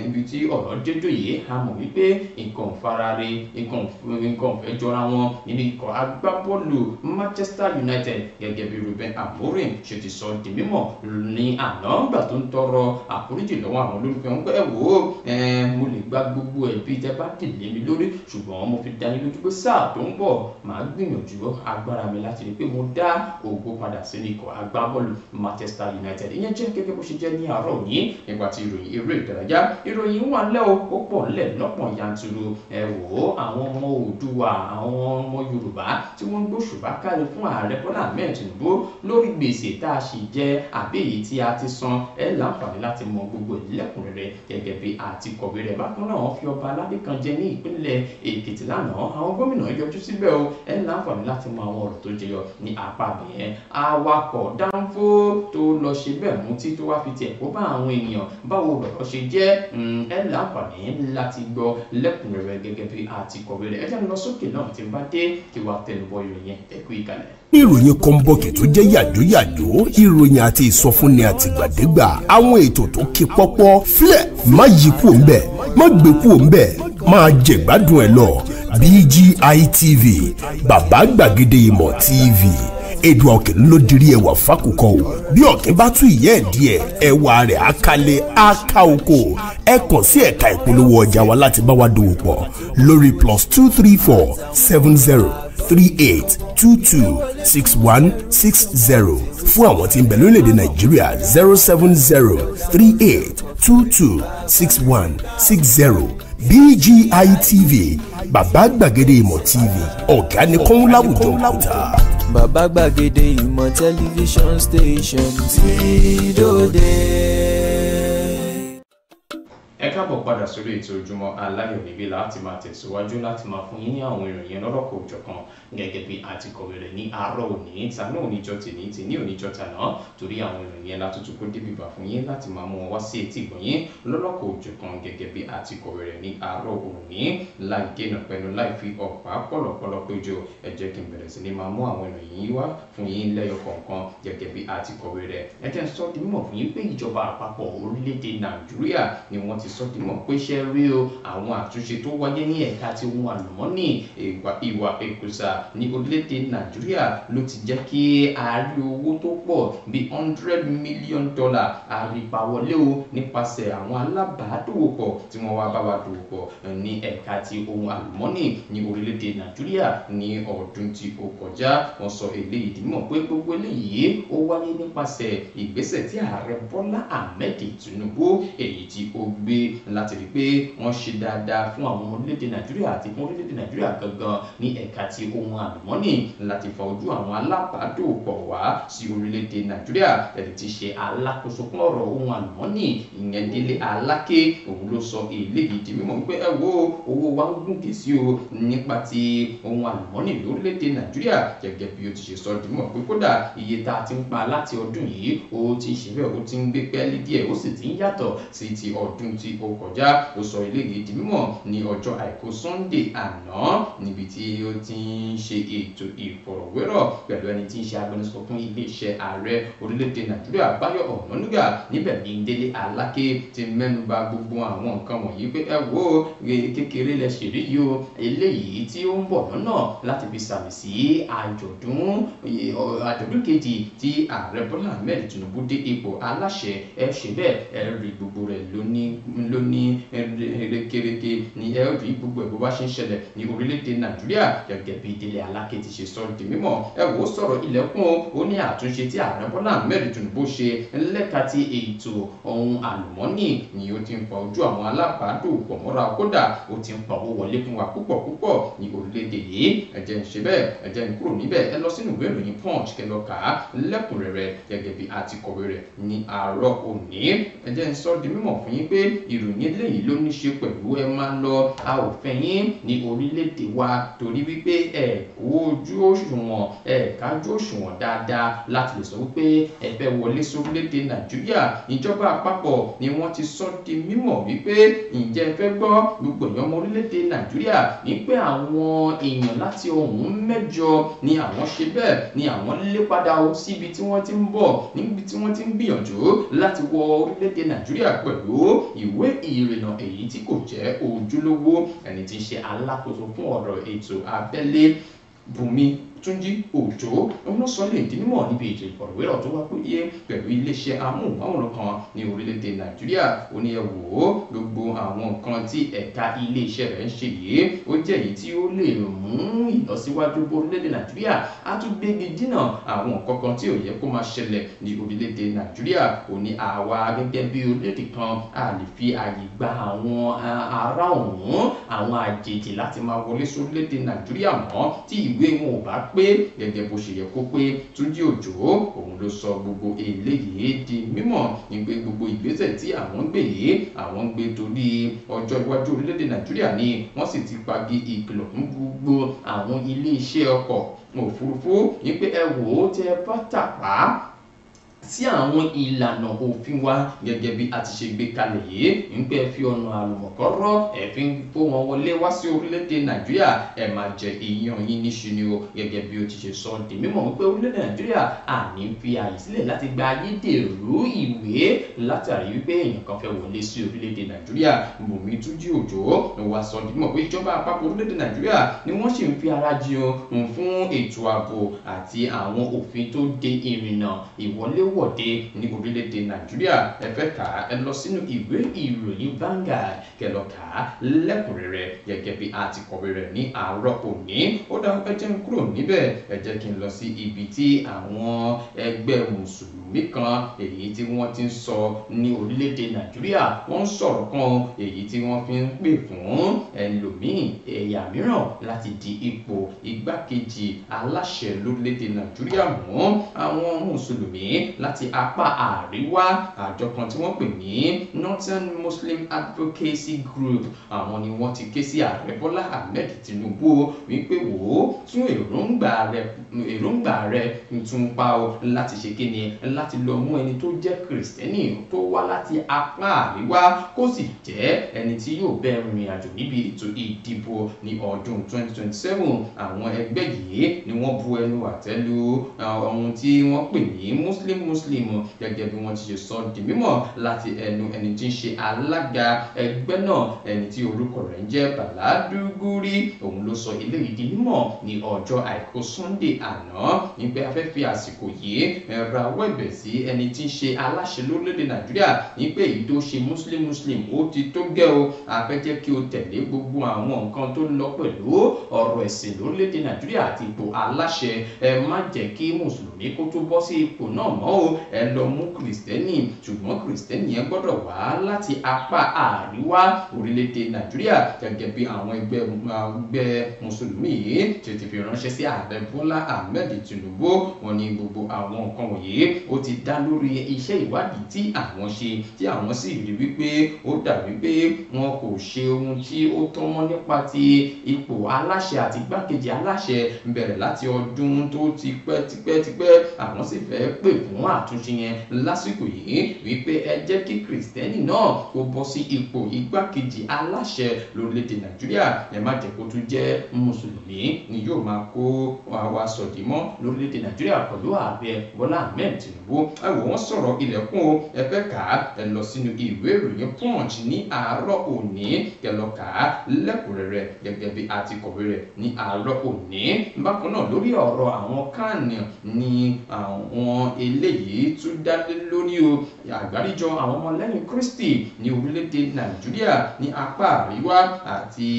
ibi tí ọ̀rọ̀ dédò yìí, a mọ̀ wípé nǹkan farare, nǹkan fẹ́ jọra wọn nínú ikọ̀ agbábọ́ọ̀lù Manchester United. Gẹ́gẹ́ bí Ruben Amorim ṣe ti sọ di mímọ̀ ní àná gbà tó ń tọrọ àforíjì lọ́wọ́ àwọn olólùfẹ́ wọn pé ẹ wò ó, mo lè gba gbogbo ẹ̀bi tẹ́ bá dìlé mi lórí, ṣùgbọ́n mo fi dá yín lójú pé sáà tó ń bọ̀ màá gbìyànjú agbára mi láti rí pé mo dá ògo padà sínú ikọ̀ agbábọ́ọ̀lù Manchester United. Ìyẹn jẹ́ gẹ́gẹ́ bó ṣe jẹ́ ní àárọ̀ òní nípa ti ìròyìn eré ìdárayá. Ìròyìn wà ńlẹ̀ o, ó pọ̀ ńlẹ̀ lọ́pọ̀ yanturu. Ẹ wò ó, àwọn ọmọ Oòduà, àwọn ọmọ Yorùbá tí wọ́n ń gbóṣùbà káre fún ààrẹ Bọ́lá Ahmed Tinubu lórí gbèsè tá a sì jẹ àbí èyí tí a ti san. Ẹ láǹfààní láti mọ gbogbo ìlẹ́kùnrẹ́rẹ́ gẹ́gẹ́ bí a ti kọ̀wé rẹ̀. Bákan náà wọ́n fi ọba aládé kan jẹ ní ìpínlẹ̀ Èkìtì lánàá, àwọn gómìnà yọjú síbẹ̀ o. Ẹ láǹfààní láti mọ àwọn ọ̀rọ̀ tó jẹyọ ní apá abẹ́yẹn. Awakọ̀ dánfó tó lọ ṣe bẹ́ẹ̀ mutí tó wá fi tiẹ̀ kó bá àwọn ènìyàn, báwo lọ̀rọ̀ ṣe jẹ́, ẹ láǹfààní láti gbọ́ lẹ́kùnrẹ́rẹ́ gẹ́gẹ́ bí a ti kọ̀wé rẹ̀. Ẹ jẹ́ n lọ sókè náà tí n bá dé kí wàá tẹnubọ ìròyìn. Ẹ kú ìkàlẹ̀.
Ìròyìn kọ́ńbọ̀kì tó jẹ́ yàjóyàjó, ìròyìn àti ìsọfúnni àtìgbàdégbà, àwọn ètò tó kí pọ́pọ́ filẹ̀, má yí kúò ńbẹ̀, má gbé kúò ńbẹ̀, máa jẹ̀gbádùn ẹ̀ lọ. BGI TV, bàbá gbàgede ìmọ̀ TV, Èdùà òkè ló dirí ẹwà fákòkò o. Bí ọ̀kín bá tú ìyẹ́ ẹ̀ díẹ̀, ẹwà rẹ̀ á kalẹ̀, á ká oko. Ẹ kàn sí ẹ̀ka ìpolówó ọjà wa láti bá wa dòwò pọ̀ lórí +234 70 38 22 61 60. Fún àwọn tí ń bẹ lórílẹ̀‐èdè Nàìjíríà, 070 38 22 61 60. BGI TV, bàbá gbàgede ìmọ̀ TV, ọ̀gá ni kọ́ń láwùjọ òkúta.
Bàbá gbàgede ìmọ̀ tẹlifíṣọ̀n station tí dòde.
Ẹ káàbọ̀ padà sórí ètò Ojúmọ́ Aláyọ̀ níbí láti máa tẹ̀síwájú láti máa fún yín ní àwọn ìròyìn lọ́lọ́kọ̀ òjọ̀kan gẹ́gẹ́ bí a ti kọ̀wé rẹ̀ ní àárọ̀ òní tàná oníjọ́ tèní tèní oníjọ́ tàná, torí àwọn ìròyìn yẹn látútù kó débi bà fún yín láti máa mú wọn wá sí etí ìgbọ̀nyín lọ́lọ́kọ̀ òjọ̀kan gẹ́gẹ́ bí a ti kọ̀wé rẹ̀ ní àárọ̀ òní. Láì dènà pẹ̀lú láì fi ọ̀pá pọ̀lọ̀pọ̀lọ̀ péjọ, ẹ jẹ́ kí n bẹ̀rẹ̀ sí ní máa mú àwọn ìròyìn yìí wá fún yín lẹ́yọ kọ̀ọ̀kan gẹ́gẹ́ bí a ti kọ̀wé rẹ̀. Ẹ jẹ́ n sọ di mímọ̀ fún yín pé ìjọba àpapọ̀ orílẹ̀-èdè Nàìjíríà ni wọ́n ti sọ di mọ̀ pé ṣe rí o, àwọn àtúnṣe tó wáyé ní ẹ̀ka ti ohun àlùmọ́nì ìwà ìkùsà ní orílẹ̀-èdè Nàìjíríà ló ti jẹ́ kí a rí owó tó pọ̀ bí $100 million àrípawọlé o nípasẹ̀ àwọn alábàádòwòpọ̀ tí wọ́n wá bá wa dòwòpọ̀ ní ẹ̀ka ti ohun àlùmọ́nì ní orílẹ̀-èdè Nàìjíríà ní ọdún tí ó kọjá. Wọ́n sọ eléyìí di mọ̀ pé gbogbo eléyìí ó wáyé nípasẹ̀ ìgbésẹ̀ tí ààrẹ Bọ́lá Ahmed Tinubu èyí tí ó gbé láti rí pé wọ́n ṣe dáadáa fún àwọn ọmọ orílẹ̀-èdè Nàìjíríà àti fún orílẹ̀-èdè Nàìjíríà gangan ní ẹ̀ka ti ohun àlùmọ́nì láti fa ojú àwọn alábàádòpọ̀ wá sí orílẹ̀-èdè Nàìjíríà. Ẹni tí ṣe alákòóso fún ọ̀rọ̀ ohun àlùmọ́nì ìyẹn Délé Aláké, òun ló sọ eléyìí di mímọ̀ wípé ẹ wo owó wa ń gùnkè sí o nípa ti ohun àlùmọ́nì lórílẹ̀-èdè Nàìjíríà, gẹ́gẹ́ bí ó ti ṣe sọ di mímọ̀ pé kódà iye tá a ti ń pa láti ọdún yìí ó ti ń ṣe bẹ́ẹ̀, ó ti ń gbé pẹ́ẹ́lí díẹ̀, ó sì ti ń yàtọ̀ sí ti ọdún tí ó kọjá. Ó sọ eléyìí di mímọ̀ ní ọjọ́ àìkú Sunday àná níbi tí ó ti ń ṣe ètò ìfọ̀rọ̀wérọ̀ pẹ̀lú ẹni tí ń ṣe agbẹnusọ fún iléeṣẹ́ ààrẹ orílẹ̀-èdè Nàìjíríà Báyọ̀ Ọ̀nànúgà. Níbẹ̀ ní Délé Aláké ti mẹ́nuba gbogbo àwọn nǹkan wọ̀nyí pé ẹ wo kékeré lẹ ṣèrí yìí o, eléyìí tí ó ń bọ̀ lọ́nà láti fi sàmì sí àjọ̀dún kejì tí ààrẹ Bọ́lá Ahmed Tinubu dé ipò aláṣẹ. Ẹ ṣe bẹ́ẹ̀, ẹ rí gbogbo rẹ̀ lóní rékèrékè ní ẹ rí gbogbo ẹ̀ bó bá ṣe ń ṣẹlẹ̀ ní orílẹ̀-èdè Nàìjíríà, gẹ́gẹ́ bí Délé Aláké ti ṣe sọ di mímọ̀. Ẹ wò ó sọ̀rọ̀ ilẹ̀kùn ó ní àtúnṣe tí ààrẹ Bọ́lá Ahmed Tinubu ṣe lẹ́ka ti ètò ohun àlùmọ́nì ni ó ti ń fa ojú àwọn alábàádòpọ̀ mọ́ra, kódà ó ti ń pa owó wọlé fún wa púpọ̀ púpọ̀ ní orílẹ̀-èdè yìí. Ẹ jẹ́ ń ṣe bẹ́ẹ̀, ẹ jẹ́ ń kúrò níbẹ̀, ẹ lọ sínú ìwé ìròyìn Punch kẹ́ lọ kà á lẹ́kùnrẹ́rẹ́ gẹ́gẹ́ bí a ti kọ̀wé rẹ̀ ní àárọ̀ òní. Ẹ jẹ́ ń sọ di mímọ̀ fún yín pé ìròyìn eléyìí ló ní ṣe pẹ̀lú ẹ máa lọ a ò fẹ́ yín ní orílẹ̀-èdè wa torí wípé ẹ kó ojú òṣùwọ̀n, ẹ kájú òṣùwọ̀n dáadáa láti lè sọ wípé ẹ fẹ́ wọlé sórílẹ̀-èdè Nàìjíríà. Ìjọba àpapọ̀ ni wọ́n ti sọ di mímọ̀ wípé ǹjẹ́ ẹ fẹ́ gbọ́ gbogbo èèyàn ọmọ orílẹ̀-èdè Nàìjíríà ní pé àwọn èèyàn láti ọ̀hún mẹ́jọ ni àwọn ṣe bẹ́ẹ̀ ni àwọn lé padà ó síbi tí wọ́n ti ń bọ̀, níbi tí wọ́n ti ń gbìyànjú láti wọ orílẹ̀-èdè Nàìjíríà pẹ̀lú ìwé ìrìnnà èyí tí kò jẹ́ ojúlówó. Ẹni tí ń ṣe alákòóso fún ọ̀rọ̀ ètò abẹ́lé Bùnmi Túnjí Òjó òun ló sọ lè di mímọ̀ níbi ètò ìfọ̀rọ̀wérọ̀ tó wá péye pẹ̀lú iléeṣẹ́ amóhùnmáwòrán kan ní orílẹ̀-èdè Nàìjíríà. Ó ní ẹ wò ó, gbogbo àwọn nǹkan tí ẹ̀ka iléeṣẹ́ rẹ̀ ń ṣe yìí ó jẹ́ èyí tí ó lè mú ìlọsíwájú bó orílẹ̀-èdè Nàìjíríà, á tún gbégi dínà àwọn nǹkan kan tí ò yẹ kó máa ṣẹlẹ̀ ní orílẹ̀-èdè Nàìjíríà. Ó ní àwa gẹ́gẹ́ bí orílẹ̀-èdè kan a lè fi àyè gba àwọn ará ọ̀hún, àwọn àjèjì láti máa wọlé sórílẹ̀-èdè Nàìjíríà mọ́ tí ìwé wọn ò bá pé gẹ́gẹ́ bó ṣe yẹ kó pé. Túnjí Òjó òun ló sọ gbogbo eléyìí di mímọ̀ ní pé gbogbo ìgbésẹ̀ tí àwọn ń gbé yìí àwọn ń gbé torí ọjọ́ iwájú orílẹ̀-èdè Nàìjíríà ni. Wọ́n sì ti pagi ìkìlọ̀ fún gbogbo àwọn iléeṣẹ́ ọkọ̀ òfurufú ní pé ẹ wò ó, tẹ bá tàpá sí àwọn ìlànà òfin wa gẹ́gẹ́ bí a ti ṣe gbé kalẹ̀ yìí ń pẹ́ fi ọ̀nà àlùmọ̀kọ́rọ́ ẹ̀ fi ń kó wọn wọlé wá sí orílẹ̀-èdè Nàìjíríà, ẹ̀ máa jẹ ìyàn yín níṣu ni o. Gẹ́gẹ́ bí ó ti ṣe sọ di mímọ̀ wípé orílẹ̀-èdè Nàìjíríà àní fi àyè sílẹ̀ láti gba ayédèrú ìwé látàrí wípé èèyàn kan fẹ́ wọlé sí orílẹ̀-èdè Nàìjíríà. Bùnmi Túnjí Òjó wá sọ di mímọ̀ pé ìjọba àpapọ̀ orílẹ̀-èdè Nàìjíríà ni wọ́n sì ń fi ara jìn fún ètò ààbò àti àwọn òfin tó de ìrìnnà ìwọlé wọ̀de ní orílẹ̀-èdè Nàìjíríà. Ẹ fẹ́ kà á, ẹ lọ sínú ìwé ìròyìn Vanguard kẹ́ lọ kà á lẹ́kùnrẹ́rẹ́ gẹ́gẹ́ bí a ti kọ̀wé rẹ̀ ní àárọ̀ òní. Ó dá, ẹ jẹ́ n kúrò níbẹ̀, ẹ jẹ́ kí n lọ sí ibi tí àwọn ẹgbẹ́ mùsùlùmí kan èyí tí wọ́n ti ń sọ ní orílẹ̀-èdè Nàìjíríà. Wọ́n ń sọ̀rọ̀ kan èyí tí wọ́n fi ń pè fún ẹlòmíì ẹ̀yà mìíràn láti di ipò igbákejì aláṣẹ lórílẹ̀-èdè Nàìjíríà mú. Àwọn mùsùlùmí láti apá àríwá, àjọ kan tí wọ́n pè ní Northern Muslim Advocacy Group, àwọn ni wọ́n ti ké sí ààrẹ Bọ́lá Ahmed Tinubu wípé wò ó, tún èròǹgbà rẹ tún pa o láti ṣe kíni, láti lọ mú ẹni tó jẹ́ kìrìsìtẹ́nì tó wá láti apá àríwá kó sì jẹ́ ẹni tí yóò bẹ rìnrìn àjò níbi ètò ìdìbò ní ọdún 2027. Àwọn ẹgbẹ́ yìí ni wọ́n bu ẹnu àtẹ́ lu ohun tí wọ́n pè ní Muslim Muslim gẹ́gẹ́ bí wọ́n ti ṣe sọ di mímọ̀ láti ẹnu ẹni tí ń ṣe alága ẹgbẹ́ náà, ẹni tí orúkọ rẹ̀ ń jẹ́ Bàládúgúrí. Òun ló sọ eléyìí di mímọ̀ ní ọjọ́ àìkú Sunday àná nígbà afẹ́ fi àsìkò yìí rawọ́ ẹ̀bẹ̀ sí ẹni tí ń ṣe aláṣẹ lórílẹ̀‐èdè Nàìjíríà ní pé èyí tó ṣe Muslim Muslim ó ti tó gẹ́ o, a fẹ́ jẹ́ kí o tẹ̀lé gbogbo àwọn nǹkan tó lọ pẹ̀lú ọ̀rọ̀ ẹ̀sìn lórílẹ̀‐èdè Nàìjíríà àti ipò aláṣẹ. Ẹ má jẹ́ kí mùsùlùmí kó tó bọ́ sí ipò náà mọ́ o. o, ẹ lọ mú kìrìsìtẹ́nì, ṣùgbọ́n kìrìsìtẹ́nì yẹn gbọ́dọ̀ wá láti apá àríwá orílẹ̀-èdè Nàìjíríà gẹ́gẹ́ bí àwọn ẹgbẹ́ mùsùlùmí yìí ṣe ti fi ránṣẹ́ sí ààrẹ Bọ́lá Ahmed Tinubu. Wọ́n ní gbogbo àwọn nǹkan wọ̀nyí ó ti dá lórí iṣẹ́ ìwádìí tí àwọn ṣe, tí àwọn sì rí wípé ó dàbí pé wọn kò ṣe ohun tí ó tọ́ mọ́ nípa ti ipò aláṣẹ àti igbákejì aláṣẹ bẹ̀rẹ̀ láti ọdún tó ti pẹ́ tipẹ́ tipẹ́. Àwọn sì fẹ́ pè fún àtúnṣe yẹn lásìkò yìí wípé ẹ jẹ́ kí kìrìsìtẹ́nì náà kó bọ́ sí ipò igbákejì aláṣẹ lórílẹ̀‐èdè Nàìjíríà, ẹ má jẹ́ kó tún jẹ́ mùsùlùmí ni yóò máa kó wa sọ̀dí mọ́ lórílẹ̀‐èdè Nàìjíríà pẹ̀lú ààrẹ Bọ́lá Ahmed Tinubu. Ẹ wò wọ́n sọ̀rọ̀ ilẹ̀kùn o, ẹ fẹ́ kà á, ẹ lọ sínú ìwé ìròyìn Punch ní àárọ̀ òní kẹ́ lọ kà á lẹ́kùnrẹ́rẹ́ gẹ́gẹ́ bí a ti kọ̀wé rẹ̀ ní àárọ̀ òní. Bákan náà lórí ọ̀rọ̀ àwọn kánì ni àwọn eléyìí tún dálé lórí o. Àgbáríjọ àwọn ọmọlẹ́yìn Kristi ní orílẹ̀-èdè Nàìjíríà ní apá àríwá àti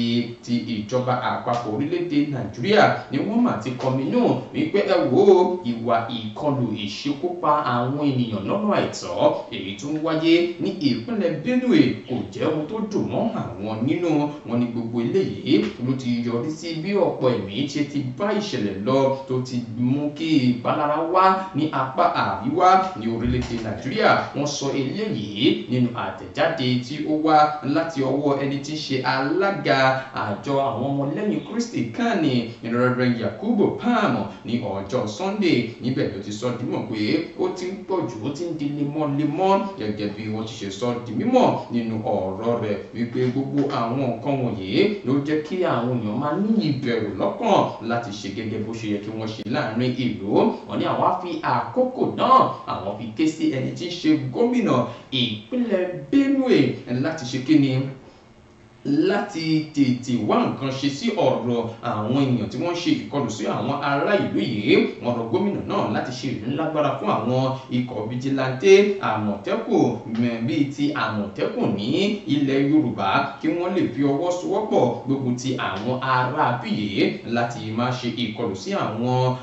ti ìjọba àpapọ̀ orílẹ̀-èdè Nàìjíríà ni wọ́n mà ti kọminú wípé ẹ wo ìwà ìkọlù ìṣekúpa àwọn ènìyàn lọ́nà àìtọ́ èyí tó ń wáyé ní ìpínlẹ̀ Benue kò jẹ́ ohun tó dùn mọ́ àwọn nínú. Wọn ní gbogbo eléyìí ló ti yọrí sí bí ọ̀pọ̀ ẹ̀mí ṣe ti bá ìṣẹ̀lẹ̀ lọ tó ti mú kí ìpalára wá ní apá àríwá ní orílẹ̀-èdè Nàìjíríà. Wọ́n sọ eléyìí nínú àtẹ̀jáde tí ó wá láti ọwọ́ ẹni tí ń ṣe alága àjọ àwọn ọmọlẹ́yìn Kristi kánì Reverend Yakubu Pam ní ọjọ́ Sunday. Níbẹ̀ ló ti sọ dímọ̀ pé ó ti ń pọ̀ jù, ó ti ń di lemọ́lemọ́ gẹ́gẹ́ bí wọ́n ti ṣe sọ di mímọ̀ nínú ọ̀rọ̀ rẹ̀ wípé gbogbo àwọn nǹkan wọ̀nyí ló jẹ́ kí àwọn èèyàn máa ní ìbẹ̀rù lọ́kàn láti ṣe gẹ́gẹ́ bó ṣe yẹ kí wọ́n ṣe láàrin ìlú. Wọ́n ní àwọn á fi àkókò náà àwọn fi ké sí ẹni tí ń ṣe gómìnà ìpínlẹ̀ Benue láti ṣe kíni, láti tètè wá nǹkan ṣe sí ọ̀rọ̀ àwọn èèyàn tí wọ́n ṣe ìkọlù sí àwọn ará ìlú yìí. Wọ́n rọ gómìnà náà láti ṣe ìrúnilágbára fún àwọn ikọ̀ fijilanté àmọ̀tẹ́kùn bíi ti àmọ̀tẹ́kùn ní ilẹ̀ Yorùbá kí wọ́n lè fi ọwọ́ sowọ́pọ̀ gbógun ti àwọn ará bíyè láti má ṣe ìkọlù sí àwọn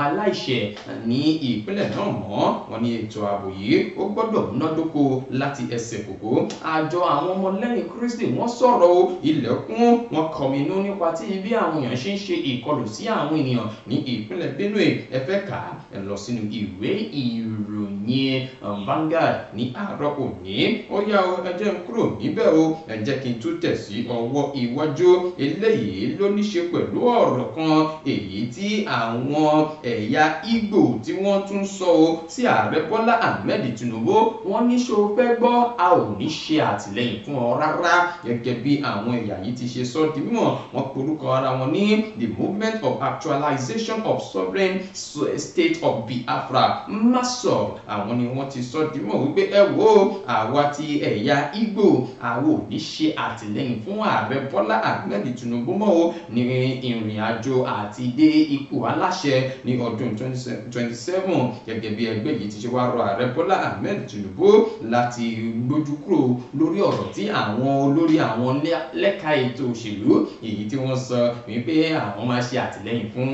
aláìṣẹ̀ ní ìpínlẹ̀ náà mọ́. Wọ́n ní ètò ààbò yìí ó gbọ́dọ̀ múnádóko láti ẹsẹ̀ kòkó. Àjọ àwọn ọmọlẹ́yìn Kristi wọ́n sọ̀rọ̀ o, ilẹ̀kùn wọn kọminú nípa tí bí àwọn èèyàn ṣe ń ṣe ìkọlù sí àwọn ènìyàn ní ìpínlẹ̀ Benue. Ẹ fẹ́ kà á, ẹ lọ sínú ìwé ìròyìn Vanguard ní àárọ̀ òní. Ó yá o, ẹ jẹ́ n kúrò níbẹ̀ o, ẹ jẹ́ kí n tún tẹ̀ sí ọwọ́ iwájú. Eléyìí ló ní ṣe pẹ̀lú ọ̀rọ̀ kan èyí tí àwọn ẹ̀yà Ìgbò tí wọ́n tún sọ o sí ààrẹ Bọ́lá Ahmed Tinubu. Wọ́n ní ṣó fẹ́ gbọ́, a ò ní ṣe àtìlẹ́yìn fún ọ rárá. Gẹ́gẹ́ bí àwọn ẹ̀yà yìí ti ṣe sọ di mímọ̀, wọ́n porúkọ ara wọn ní the Movement of Actualization of Sovereign State of Biafra MASSOB. Àwọn ni wọ́n ti sọ di mímọ̀ wípé ẹ wo àwa ti ẹ̀yà Ìgbò, àwa ò ní ṣe àtìlẹ́yìn fún ààrẹ Bọ́lá Ahmed Tinubu mọ́ o ní ìrìn àjò àti dé ipò aláṣẹ ní ọdún 2027. Gẹ́gẹ́ bí ẹgbẹ́ yìí ti ṣe wá rọ ààrẹ Bọ́lá Ahmed Tinubu láti gbójú kúrò lórí ọ̀rọ̀ tí àwọn olórí àwọn lẹ́ka ètò òṣèlú èyí tí wọ́n sọ wípé àwọn máa ṣe àtìlẹ́yìn fún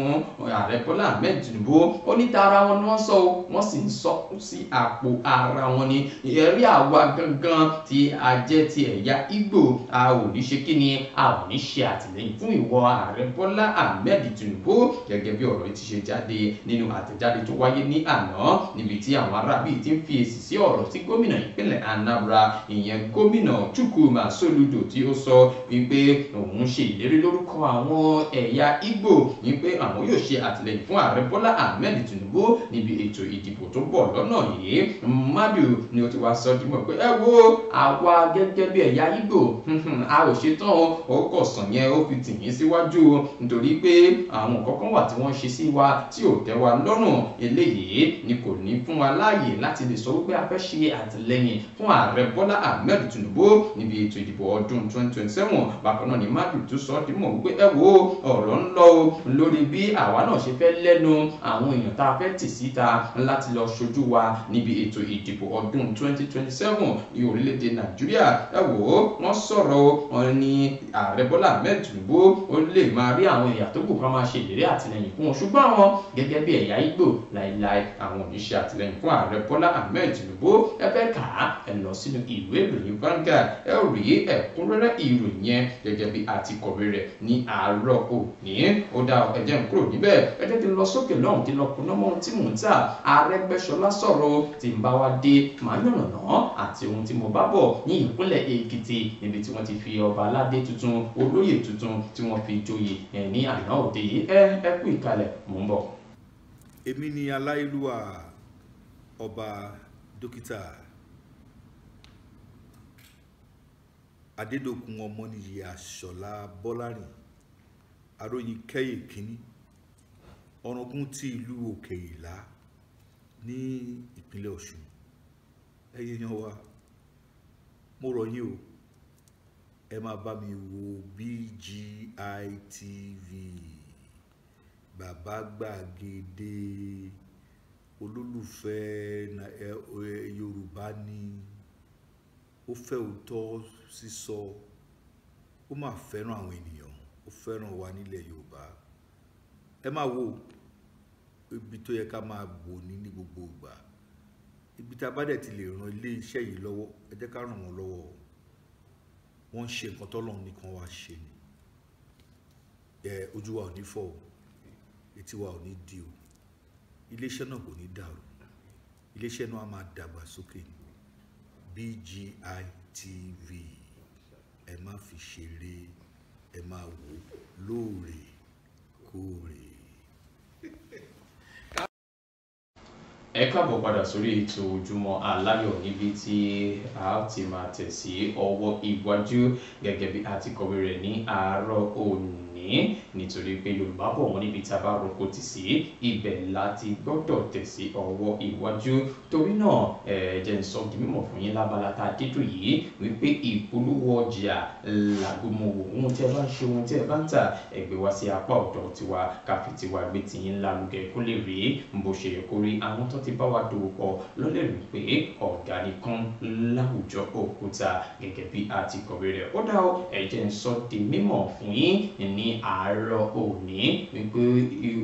ààrẹ Bọ́lá Ahmed Tinubu. Ó ní tara wọn ni wọ́n sọ o, wọ́n sì ń sọ sí àpò ara wọn ni. Ẹ̀rí àwa gangan tí a jẹ́ ti ẹ̀yà Ìgbò, a ò ní ṣe kí ni, a ò ní ṣe àtìlẹ́yìn fún ìwọ ààrẹ Bọ́lá Ahmed Tinubu. Gẹ́gẹ́ bí ọ̀rọ̀ yìí ti ṣe jáde nínú àtẹ̀jáde tó wáyé ní àná níbi tí àwọn arábí ti ń fi èsì sí ọ̀rọ̀ tí gómìnà ìpínlẹ̀ Anambra ìyẹn gómìnà Chukwuma Soludo tí ó sọ wípé òun ṣe ìlérí lórúkọ àwọn ẹ̀yà Ìgbò wípé àwọn yóò ṣe àtìlẹ́yìn fún ààrẹ Bọ́lá Ahmed Tinubu níbi ètò ìdìbò tó bọ̀ lọ́nà yìí. Madu ni ó ti wá sọ dìmọ̀ pé ẹ wo àwa gẹ́gẹ́ bí ẹ̀yà Ìgbò a ò ṣetán o, ó kọ̀ sàn yẹn ó fi tì yín síwájú nítorí pé àwọn kọ̀ọ̀kan wà tí wọ́n ṣe sí wa tí ò tẹ́ wa lọ́rùn. Eléyìí ni kò ní fún wa láàyè láti lè sọ wípé a fẹ́ ṣe àtìlẹ́yìn fún ààrẹ Bọ́lá Ahmed Tinubu níbi ètò ìdìbò ọdún 2027. Bákan náà ni Madu tún sọ dímọ̀ wípé ẹ wo ọ̀rọ̀ ń lọ o lórí bí àwa náà ṣe fẹ́ lẹ́nu àwọn èèyàn tá a fẹ́ tì síta láti lọ ṣojú wa níbi ètò ìdìbò ọdún 2027 ní orílẹ̀-èdè Nàìjíríà. Ẹ wò ó, wọ́n sọ̀rọ̀ wọn ní ààrẹ Bọ́lá Ahmed Tinubu ó lè máa rí àwọn ẹ̀yà tó kù kan máa ṣe ìlérí àtìlẹ́yìn fún wọn, ṣùgbọ́n àwọn gẹ́gẹ́ bí ẹ̀yà Ìgbò láìláì àwọn ò ní ṣe àtìlẹ́yìn fún ààrẹ Bọ́lá Ahmed Tinubu. Ẹ fẹ́ kà á, ẹ lọ sínú ìwé ìròyìn Vanguard, ẹ rí ẹ̀kúnrẹ́rẹ́ ìròyìn yẹn gẹ́gẹ́ bí a ti kọ̀wé rẹ̀ ní àárọ̀ òní. Ó dá, ẹ jẹ́ n kúrò níbẹ̀, ẹ jẹ́ kí n lọ sókè lọ́hùn kí n lọ kuná mọ́ ohun tí mò ń tà. Arẹ́gbẹ́ṣọlá sọ̀rọ̀, tí n bá wá dé màá yànnàná àti ohun tí mo bá bọ̀ ní ìpínlẹ̀ Èkìtì níbi tí wọ́n ti fi ọba aládé tuntun, olóyè tuntun tí wọ́n fi joyè ní àná òde yìí. Ẹ kú ìkàlẹ̀, mò ń bọ̀.
Èmi ni aláìlúwà ọba dókítà Adédọ̀kun Ọmọníyì Àṣọlá Bọ́lárìn Aróyin Kẹ́yè kínní, ọ̀ràngún ti ìlú Òkè Ìlá ní ìpínlẹ̀ Ọ̀ṣun. Ẹ̀yin èèyàn wa, mo rọ̀ yín o, ẹ máa bá mi wo BGI TV, bàbá gbàgede olólùfẹ́ Yorùbá ni, ó fẹ́ òótọ́ sísọ, ó máa fẹ́ràn àwọn ènìyàn, ó fẹ́ràn wa nílẹ̀ Yorùbá. Ẹ máa wo ibi tó yẹ ká máa wò ní gbogbo ìgbà. Ibi tá a bá dẹ̀ ti lè ran ilé iṣẹ́ yìí lọ́wọ́, ẹ jẹ́ ká ràn wọ́n lọ́wọ́. Wọ́n ń ṣe nǹkan tọ́lọ́run nìkan wá ṣe ni. Ojú wa ò ní fọ́ o, etí wa ò ní di o, iléeṣẹ́ náà kò ní dàrú, iléeṣẹ́ náà á máa dàgbà sókè ni. BGI TV, ẹ má fi ṣeré, ẹ máa wò lóòrèkóòrè.
Ẹ káàbọ̀ padà sórí ètò Ojúmọ́ Aláyọ̀ níbi tí a ti máa tẹ̀ sí ọwọ́ iwájú gẹ́gẹ́ bí a ti kọ̀wé rẹ̀ ní àárọ̀ òní, nítorí pé Yorùbá bọ̀ wọ́n níbi tá a bá roko tì sí ibẹ̀ láti gbọ́dọ̀ tẹ̀ sí ọwọ́ iwájú. Torí náà ẹ jẹ́ n sọ di mímọ̀ fún yín lábala tá a dídùn yìí wípé ìpolówó ọjà làgbọ́mọwò, ohun tí ẹ bá ń ṣe, ohun tí ẹ bá ń tà, ẹ gbé wá sí apá ọ̀dọ̀ tiwa ká fi tiwa gbé tiyín lárugẹ kó lè rí bó ṣe yẹ kó rí. Àwọn tó ti bá wa dòwò pọ̀ lọ́lẹ̀ rí pé ọ̀gá nìkan láwùjọ òkúta gẹ́gẹ́ bí a ti kọ̀wé rẹ̀. Ó dá o, ẹ jẹ́ n sọ di mímọ̀ fún yín ní àárọ̀ òní wípé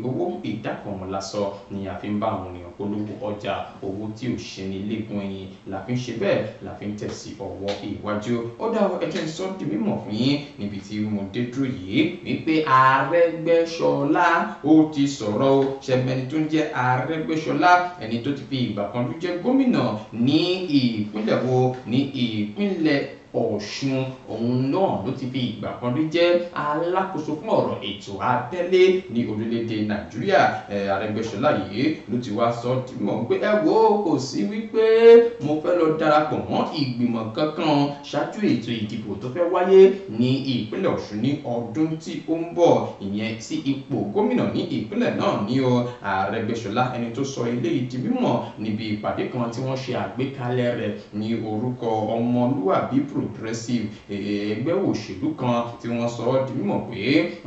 owó ìdákanmọ̀ lásọ ni a fi ń bá àwọn ènìyàn polówó ọjà, owó tí ò ṣe ní lẹ́gùn ẹ̀yìn la fi ń ṣe bẹ́ẹ̀, la fi ń tẹ̀ sí ọwọ́ iwájú. Ó dá o, ẹ jẹ́ n sọ di mímọ̀ fún yín níbi tí mo dé dúró yìí wípé Arẹ́gbẹ́ṣọlá ó ti sọ̀rọ̀ o. Ṣẹ̀mẹ́ni tó ń jẹ́ Arẹ́gbẹ́ṣọlá, ẹni tó ti fi ìgbà kan rí jẹ́ gómìnà ní ìpínlẹ̀ wo, ní ìpínlẹ̀ Ọ̀ṣun, òun náà ló ti fi ìgbà kan rí jẹ́ alákòóso fún ọ̀rọ̀ ètò abẹ́lé ní orílẹ̀-èdè Nàìjíríà. Arẹ́gbẹ́ṣọlá yìí ló ti wá sọ dímọ̀ pé ẹ wo, kò sí wípé mo fẹ́ lọ darapọ̀ mọ́ ìgbìmọ̀ kankan ṣáájú ètò ìdìbò tó fẹ́ wáyé ní ìpínlẹ̀ Ọ̀ṣun ní ọdún tí ó ń bọ̀, ìyẹn sí ipò gómìnà ní ìpínlẹ̀ náà ní o. Arẹ́gbẹ́ṣọlá ẹni tó sọ eléyìí di mímọ̀ níbi ìpàdé kan tí wọ́n ṣe àgbékalẹ̀ rẹ̀ ní orúkọ Ọmọlúwàbí Progressive, ẹgbẹ́ òṣèlú kan tí wọ́n sọ ọ́ di mímọ̀ pé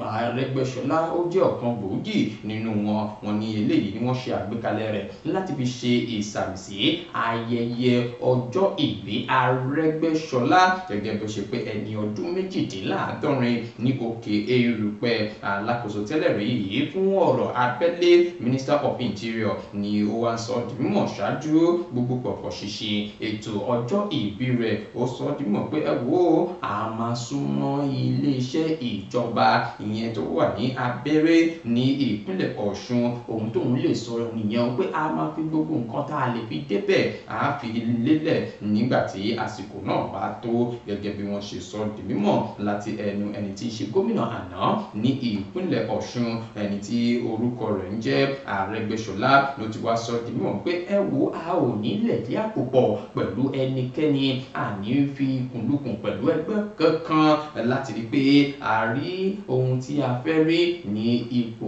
Arẹ́gbẹ́ṣọlá ó jẹ́ ọ̀kan gbòógì nínú wọn. Wọ́n ní eléyìí ni wọ́n ṣe àgbékalẹ̀ rẹ̀ láti fi ṣe ìsàmìsí ayẹyẹ ọjọ́ ìbí Arẹ́gbẹ́ṣọlá gẹ́gẹ́ bó ṣe pé ẹni ọdún 72 ní òkè erùpẹ̀. Alákòóso tẹ́lẹ̀ rí yìí fún ọ̀rọ̀ abẹ́lé, Minister of Interior, ni ó wá sọ di mímọ̀ ṣáájú gbogbo pọ̀pọ̀ ṣìṣe ètò ọjọ́ ìbí rẹ̀. Ó sọ di mímọ̀ pé ẹ wo, a máa súnmọ́ iléeṣẹ́ ìjọba ìyẹn tó wà ní abẹ́rẹ́ ní ìpínlẹ̀ Ọ̀ṣun. Ohun tóun lè sọ nìyẹn pé a máa fi gbogbo nǹkan tá a lè fi débẹ̀ a fi lélẹ̀ nígbà tí àsìkò náà bá tó, gẹ́gẹ́ bí wọ́n ṣe sọ di mímọ̀ láti ẹnu ẹni tí í ṣe gómìnà àná ní ìpínlẹ̀ Ọ̀ṣun, ẹni tí orúkọ rẹ̀ ń jẹ́ Arẹ́gbẹ́ṣọlá, ló ti wá sọ di mímọ̀ pé ẹ wo, a ò ní lẹ̀dí àpò pọ̀ pẹ̀lú ẹnikẹ́ni, àní fi fikùnlukùn pẹ̀lú ẹgbẹ́ kankan láti rí pé a rí ohun tí a fẹ́ rí ní ipò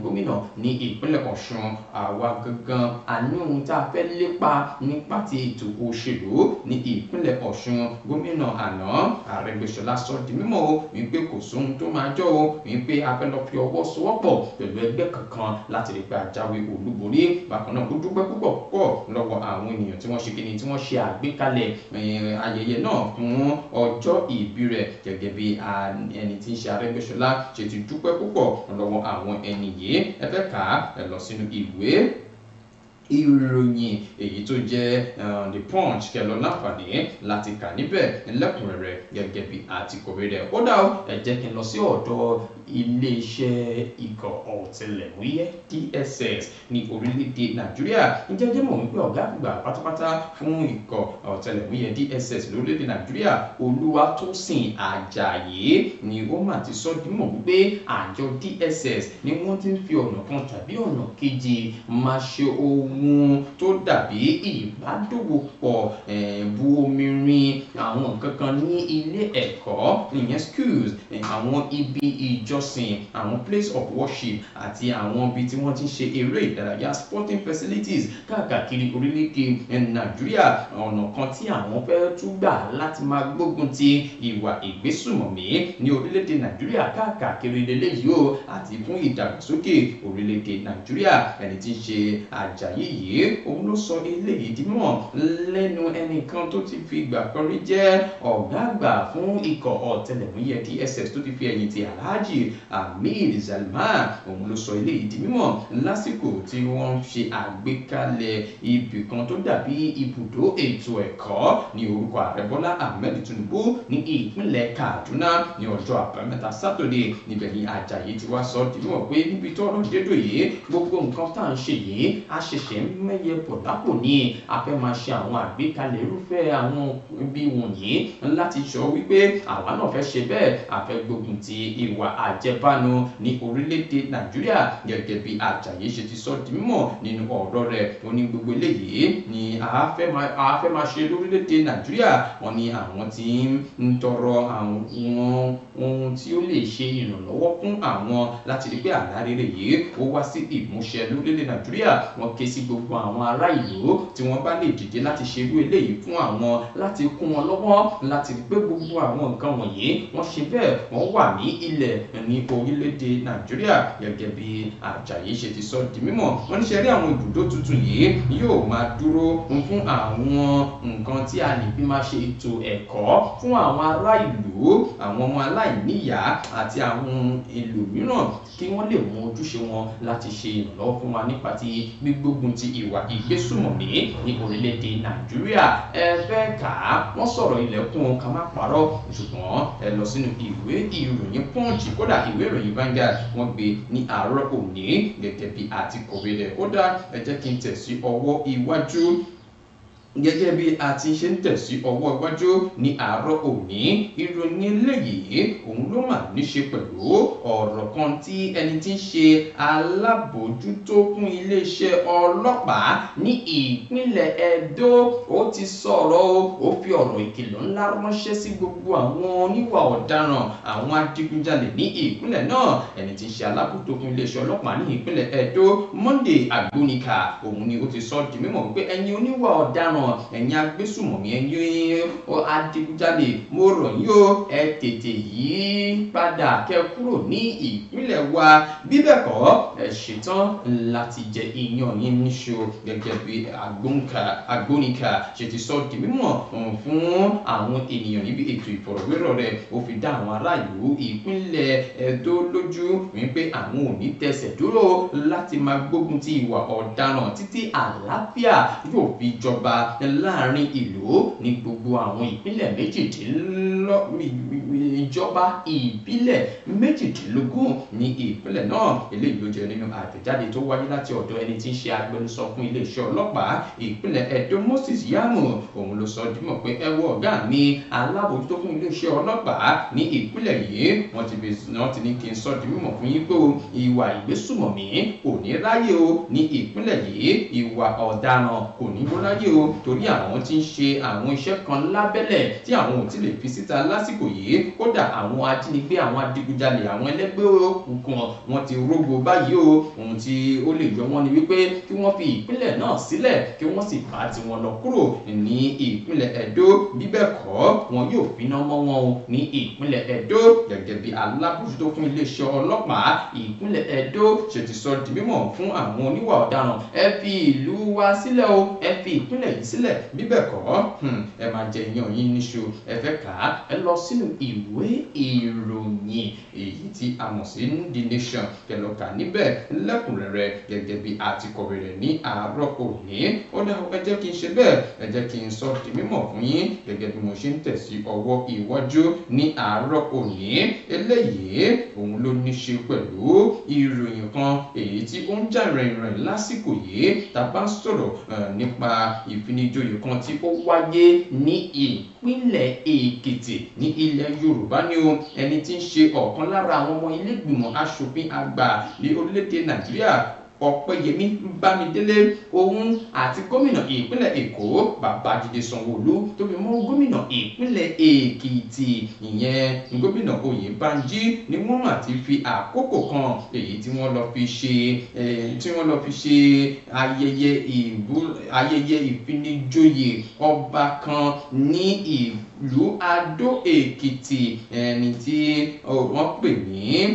gómìnà ní ìpínlẹ̀ Ọ̀ṣun. Àwa gangan a ní ohun tá a fẹ́ lépa nípa ti ètò òṣèlú ní ìpínlẹ̀ Ọ̀ṣun. Gómìnà àná Arẹ́gbẹ́ṣọlá sọ di mímọ̀ o wípé kò sóhun tó máa jọ o, wípé a fẹ́ lọ fi ọwọ́ sowọ́pọ̀ pẹ̀lú ẹgbẹ́ kankan láti rí pé a jáwé olúborí. Bákan náà ó dúpẹ́ púpọ̀ púpọ̀ lọ́wọ́ àwọn ènìyàn tí wọ́n ṣe kíni tí wọ́n ṣe àgbékalẹ̀ ayẹyẹ náà fún ọjọ́ ìbí rẹ̀, gẹ́gẹ́ bí ẹni tí ń ṣe Arẹ́gbẹ́ṣọlá ṣe ti dúpẹ́ púpọ̀ lọ́wọ́ àwọn ẹni yìí. Ẹ fẹ́ kà á, ẹ lọ sínú ìwé ìròyìn èyí tó jẹ́ The Punch kẹlọ láǹfààní láti kà níbẹ̀ lẹ́kùnrẹ́rẹ́ gẹ́gẹ́ bí àtikọ̀wé rẹ̀. Ó dá o, ẹ jẹ́ kí n lọ sí ọ̀dọ̀ iléeṣẹ́ ikọ̀ ọ̀tẹlẹ̀múyẹ́ DSS ní orílẹ̀-èdè Nàìjíríà. Ǹjẹ́ jẹ́ mọ̀ wípé ọ̀gá àgbà pátápátá fún ikọ̀ ọ̀tẹlẹ̀múyẹ́ DSS lórílẹ̀-èdè Nàìjíríà, Olúwatósìn Àjàyí, ni ó mà ti sọ di mọ̀ wípé àjọ DSS ni wọ́n ti ń fi ọ̀nà kan tàbí ọ̀nà kejì máa ṣe ohun tó dàbí ìbádòwòpọ̀, bu omi rin àwọn nǹkan kan ní ilé ẹ̀kọ́, ìyẹn schools, àwọn ibi ìjọsìn, àwọn place of worship àti àwọn ibi tí wọ́n ti ń ṣe eré ìdárayá, sporting facilities káàkiri orílẹ̀-èdè Nàìjíríà. Ọ̀nà kan tí àwọn fẹ́ tún gbà láti máa gbógun ti ìwà ìgbésùmọ̀mí ní orílẹ̀-èdè Nàìjíríà káàkiri lélẹ́yìí o, àti fún ìdàgbàsókè orílẹ̀-èdè Nàìjíríà. Ẹni tí ń ṣe Àjàyí yìí òun ló sọ eléyìí di mímọ̀ lẹ́nu ẹnìkan tó ti fi ìgbà kan rí jẹ́ ọ̀gá àgbà fún ikọ̀ ọ̀tẹlẹ̀múyẹ́ DSS tó ti fi ẹ̀yìn ti Alhaji Hamid Zalman. Òun ló sọ eléyìí di mímọ̀ lásìkò tí wọ́n ń ṣe àgbékalẹ̀ ibì kan tó dàbí ibùdó ètò ẹ̀kọ́ ní orúkọ ààrẹ Bọ́lá Ahmed Tinubu ní ìpínlẹ̀ Kaduna ní ọjọ́ Àbámẹ́ta Sátọ̀dé. Níbẹ̀ ni Àjàyí ti wá sọ di mímọ̀ pé níbi tọ́rọ̀ dédò yìí, gbogbo nǹkan tá à ń ṣe yìí a ṣẹ̀ṣẹ̀ ń mẹ́yẹ bọ̀ lápò ní a fẹ́ máa ṣe àwọn àgbékalẹ̀ irúfẹ́ àwọn ibi wọ̀nyí láti sọ wípé àwa náà fẹ́ ṣe bẹ́ẹ̀, a fẹ́ gbógun ti ìwà àjẹbánu ní orílẹ̀-èdè Nàìjíríà. Gẹ́gẹ́ bí Àjàyí ṣe ti sọ di mímọ̀ nínú ọ̀rọ̀ rẹ̀, ó ní gbogbo eléyìí ni a fẹ́ máa ṣe lórílẹ̀-èdè Nàìjíríà. Wọ́n ní àwọn tí ń tọrọ àwọn ohun tí ó lè ṣe ìrànlọ́wọ́ fún àwọn láti rí pé àlá rere yìí ó wá sí ìmúṣẹ lórílẹ̀-èdè Nàìjíríà. Wọ́n ké sí gbogbo àwọn ará ìlú tí wọ́n bá lè dìde láti ṣe irú eléyìí fún àwọn, láti kún wọn lọ́wọ́ láti rí pé gbogbo àwọn nǹkan wọ̀nyí wọ́n ṣe bẹ́ẹ̀, wọ́n wà ní ilẹ̀ ní orílẹ̀-èdè Nàìjíríà. Gẹ́gẹ́ bí Àjàyí ṣe ti sọ di mímọ̀, wọ́n ní ṣe rí àwọn ibùdó tuntun yìí yóò máa dúró fún àwọn nǹkan tí a lè fi máa ṣe ètò ẹ̀kọ́ fún àwọn ará ìlú, àwọn ọmọ aláìníyàá àti àwọn èlò mìíràn kí wọ́n lè mú ojúṣe wọn láti ṣe ìrànlọ́wọ́ fún wa nípa ti gbígbógun ti ìwà ìgbésùmọ̀mí ní orílẹ̀-èdè Nàìjíríà. Ẹ fẹ́ kà á, wọ́n sọ̀rọ̀ ilẹ̀kùn ká má parọ́, ṣùgbọ́n ẹ lọ sínú ìwé ìròyìn Punch, kódà ìwé ìròyìn Vanguard wọ́n gbé ní àárọ̀ òní gẹ́gẹ́ bí àtikọ̀wé rẹ̀. Ó dá, ẹ jẹ́ kí n tẹ̀ sí ọwọ́ iwájú. Gẹ́gẹ́ bí a ti ṣe ń tẹ̀sí ọwọ́ iwájú ní àárọ̀ òní, ìròyìn eléyìí òun ló mà ní ṣe pẹ̀lú ọ̀rọ̀ kan tí ẹni tí ń ṣe alábòójútó fún iléeṣẹ́ ọlọ́pàá ní ìpínlẹ̀ Ẹdó ó ti sọ̀rọ̀ o. Ó fi ọ̀rọ̀ ìkìlọ̀ ńlá ránṣẹ́ sí gbogbo àwọn oníwà ọ̀daràn, àwọn adigunjalè ní ìpínlẹ̀ náà. Ẹni tí ń ṣe alábòójútó fún iléeṣẹ́ ọlọ́pàá ní ìpínlẹ̀ Ẹdó, Monday Agbonika, òun ni ó ti sọ di mímọ̀ wípé ẹ̀yin oníwà ọ̀daràn, ẹ̀yin agbésùmọ̀mí, ẹ̀yin adigunjalè, mo rọ̀ yín o, ẹ tètè yí padà kẹ́ kúrò ní ìpínlẹ̀ wa, bí bẹ́ẹ̀ kọ́ ẹ ṣetán láti jẹ iyán yín níṣu. Gẹ́gẹ́ bí Agbonika ṣe ti sọ di mímọ̀ fún àwọn ènìyàn níbi ètò ìfọ̀rọ̀wérọ̀ rẹ̀, ó fi dá àwọn ará ìlú ìpínlẹ̀ Ẹdó lójú wípé àwọn ò ní tẹsẹ̀ dúró láti máa gbógun ti ìwà ọ̀daràn títí àlàáfíà yóò fi jọba láàrin ìlú ní gbogbo àwọn ìpínlẹ̀ ìjọba ìbílẹ̀ 18 ní ìpínlẹ̀ náà. Eléyìí ló jẹ́ nínú àtẹ̀jáde tó wáyé láti ọ̀dọ̀ ẹni tí ń ṣe agbẹnusọ fún iléeṣẹ́ ọlọ́pàá ìpínlẹ̀ Ẹdó, Moses Yamu. Òun ló sọ dímọ̀ pé ẹ wo ọ̀gá mi alábòójútó fún iléeṣẹ́ ọlọ́pàá ní ìpínlẹ̀ yìí, wọ́n ti ní kí n sọ di mímọ̀ fún yín pé o, ìwà ìgbésùmọ̀mí kò ní ráyè o ní ìpínlẹ̀ yìí, ìwà ọ̀daràn kò ní ráyè o. torí àwọn tí ń ṣe àwọn iṣẹ́ kan lábẹ́lẹ̀ tí àwọn ò tí lè fi síta lásìkò yìí. Kódà àwọn ajínigbé, àwọn adigunjalè, àwọn ẹlẹ́gbẹ́ òkùnkùn wọn ti rógbò báyìí o. Ohun tí ó lè yọ wọ́n ni wípé kí wọ́n fi ìpínlẹ̀ náà sílẹ̀ kí wọ́n sì bá tiwọn lọ kúrò ní ìpínlẹ̀ Ẹdó, bí bẹ́ẹ̀ kọ́ wọn yóò finá mọ́ wọn o ní ìpínlẹ̀ Ẹdó. Gẹ́gẹ́ bí alábòjútó fún iléeṣẹ́ ọlọ́pàá ìpínlẹ̀ Ẹdó ṣe ti sọ di mímọ̀ fún àwọn oníwà ọ̀daràn, ẹ fi ìlú wa sílẹ̀ o, ẹ fi ìpínlẹ̀ yìí sílẹ̀, bí bẹ́ẹ̀ kọ́ ẹ máa jẹ iyán yín níṣu. Ẹ fẹ́ kà á, ẹ lọ sínú ìwé ìròyìn èyí tí a mọ̀ sí The Nation, kẹlọ́kà níbẹ̀ lẹ́kùnrẹ́rẹ́ gẹ́gẹ́ bí a ti kọ̀wé rẹ̀ ní àárọ̀ òní. Ó dá, ẹ jẹ́ kí n ṣe bẹ́ẹ̀, ẹ jẹ́ kí n sọ di mímọ̀ fún yín gẹ́gẹ́ bí mo ṣe ń tẹ̀sí ọwọ́ iwájú ní àárọ̀ òní. Eléyìí òun ló ní ṣe pẹ̀lú ìròyìn kan èyí tí ó ń jà rìnrìn lásìkò yìí tá a bá ń sọ̀rọ̀ nípa ìfinijoyè kan tí ó wáyé ní ìpínlẹ̀ Èkìtì ní ilẹ̀ Yorùbá ni o. Ẹni tí ń ṣe ọ̀kan lára àwọn ọmọ ilé ìgbìmọ̀ aṣòfin àgbà ní orílẹ̀-èdè Nàìjíríà, Ọpẹ́yẹmí Bámidélé, òun àti gómìnà ìpínlẹ̀ Èkó Babájídé Sanwó-Olú tó fi mọ́ gómìnà ìpínlẹ̀ Èkìtì ìyẹn gómìnà Oyèbánjí ni wọ́n mà ti fi àkókò kan èyí tí wọ́n lọ fi ṣe ayẹyẹ ìfinijoyè ọba kan ní ìlú Adó Èkìtì, ẹni tí wọ́n pè ní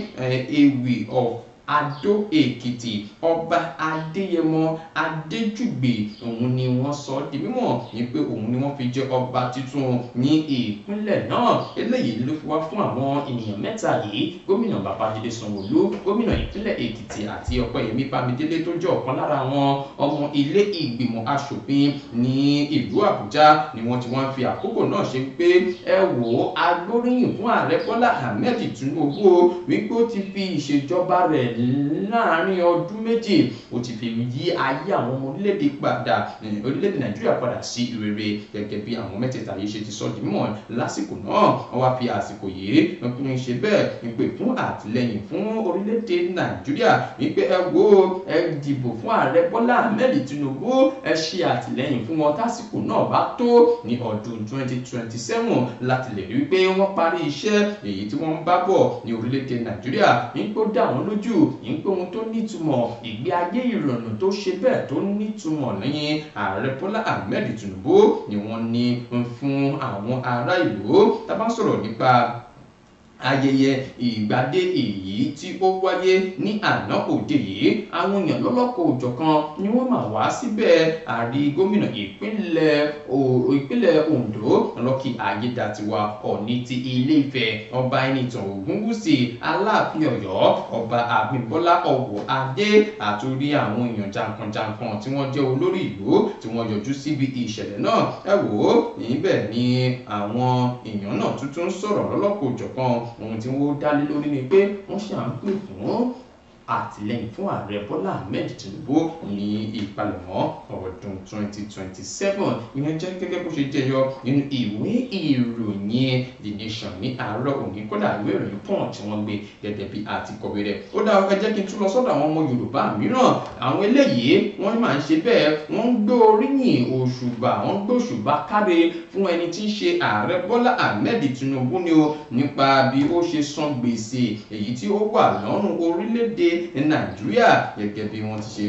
Ewì of Adó Èkìtì, Ọba Adéyẹmọ Adéjùgbè. Òun ni wọ́n sọ di mímọ̀ ní pé òun ni wọ́n fi jẹ ọba tuntun ní ìpínlẹ̀ náà. Eléyìí ló fi wá fún àwọn ènìyàn mẹ́ta yìí, gómìnà Babájídé Sanwó-Olú, gómìnà ìpínlẹ̀ Èkìtì àti Ọpẹ́yẹmí Bámidélé tó jẹ́ ọ̀kan lára àwọn ọmọ ilé ìgbìmọ̀ aṣòfin ní ìlú Àbújá, ni wọ́n ti wọ́n fi àkókò náà ṣe pé ẹ wò ó, agbóríyìn fún Ààrẹ Bọ́lá Ahmed Tinubu wípé ó ti fi ìṣèjọba rẹ̀ láàárín ọdún méjì ó ti fi yí ayé àwọn ọmọ orílẹ̀-èdè padà, orílẹ̀-èdè Nàìjíríà padà sí rere. Gẹ́gẹ́ bí àwọn mẹ́tẹ̀ẹ̀ta yìí ṣe ti sọ di mímọ̀ lásìkò náà, wọ́n wá fi àsìkò yìí ń ṣe bẹ́ẹ̀ ń pè fún àtìlẹ́yìn fún orílẹ̀-èdè Nàìjíríà wípé ẹ wo, ẹ dìbò fún Ààrẹ Bọ́lá Ahmed Tinubu, ẹ ṣe àtìlẹ́yìn fún wọn tásìkò náà bá tó ní ọdún 2027 láti lè rí wípé wọ́n parí iṣẹ́ èyí tí wọ́n ń bá bọ̀ ní orílẹ̀-èdè Nàìjíríà. Ń pé ó dá wọn lójú ń pé ohun tó nítumọ̀, ìgbé ayé ìrọ̀rùn tó ṣe bẹ́ẹ̀ tó nítumọ̀ lẹ́yìn Ààrẹ Bọ́lá Ahmed Tinubu ni wọ́n ní fún àwọn ará ìlú. Tá bá ń sọ̀rọ̀ nípa ayẹyẹ ìgbadé èyí tí ó wáyé ní àná òde yìí, àwọn èèyàn lọ́lọ́kọ̀ òjọ̀kan ni wọ́n máa wá síbẹ̀. Àrí gómìnà ìpínlẹ̀ Ondo Lucky Ayédàtiwa, Ọ̀ọ̀ni ti Ilé Ifẹ̀ Ọba Ẹnìtàn Ògúnwùsì, Aláàfin Ọ̀yọ́ Ọba Abímbọ́lá Ọ̀wọ̀adé, àtúrí àwọn èèyàn jàǹkànjàǹkàn tí wọ́n jẹ́ olórí ìlú tí wọ́n yọjú síbi ìṣẹ̀lẹ̀ náà. Ẹ wò ó, níbẹ̀ ni àwọn èèyàn náà tuntun sọ̀rọ̀ lọ́lọ́kọ̀ òjọ̀kan. Ohun tí wọ́n dá lé lórí ni pé wọ́n ṣe à ń pè fún àtìlẹ́yìn fún Ààrẹ Bọ́lá Ahmed Tinubu ní ìpalẹ̀mọ́ ọdún 2027. Ìyẹn jẹ́ gẹ́gẹ́ bó ṣe jẹyọ nínú ìwé ìròyìn The Nation ní àárọ̀ òní. Kódà ìwé ìròyìn Punch wọ́n gbé gẹ́gẹ́ bí àti kọ̀wé rẹ̀. Ó dá, ẹ jẹ́ kí n tún lọ sọ́dọ̀ àwọn ọmọ Yorùbá mìíràn. Àwọn eléyìí wọ́n máa ń ṣe bẹ́ẹ̀, wọ́n ń gbé oríyìn òṣùbà, wọ́n ń gbé òṣùbà káre fún ẹni tí ń ṣe Ààrẹ Bọ́lá Ahmed Tinubu ni o, nípa bí ó ṣe san gbèsè èyí tí ó wà lọ́rùn orílẹ̀-èdè Nàìjíríà. Gẹ́gẹ́ bí wọ́n ti ṣe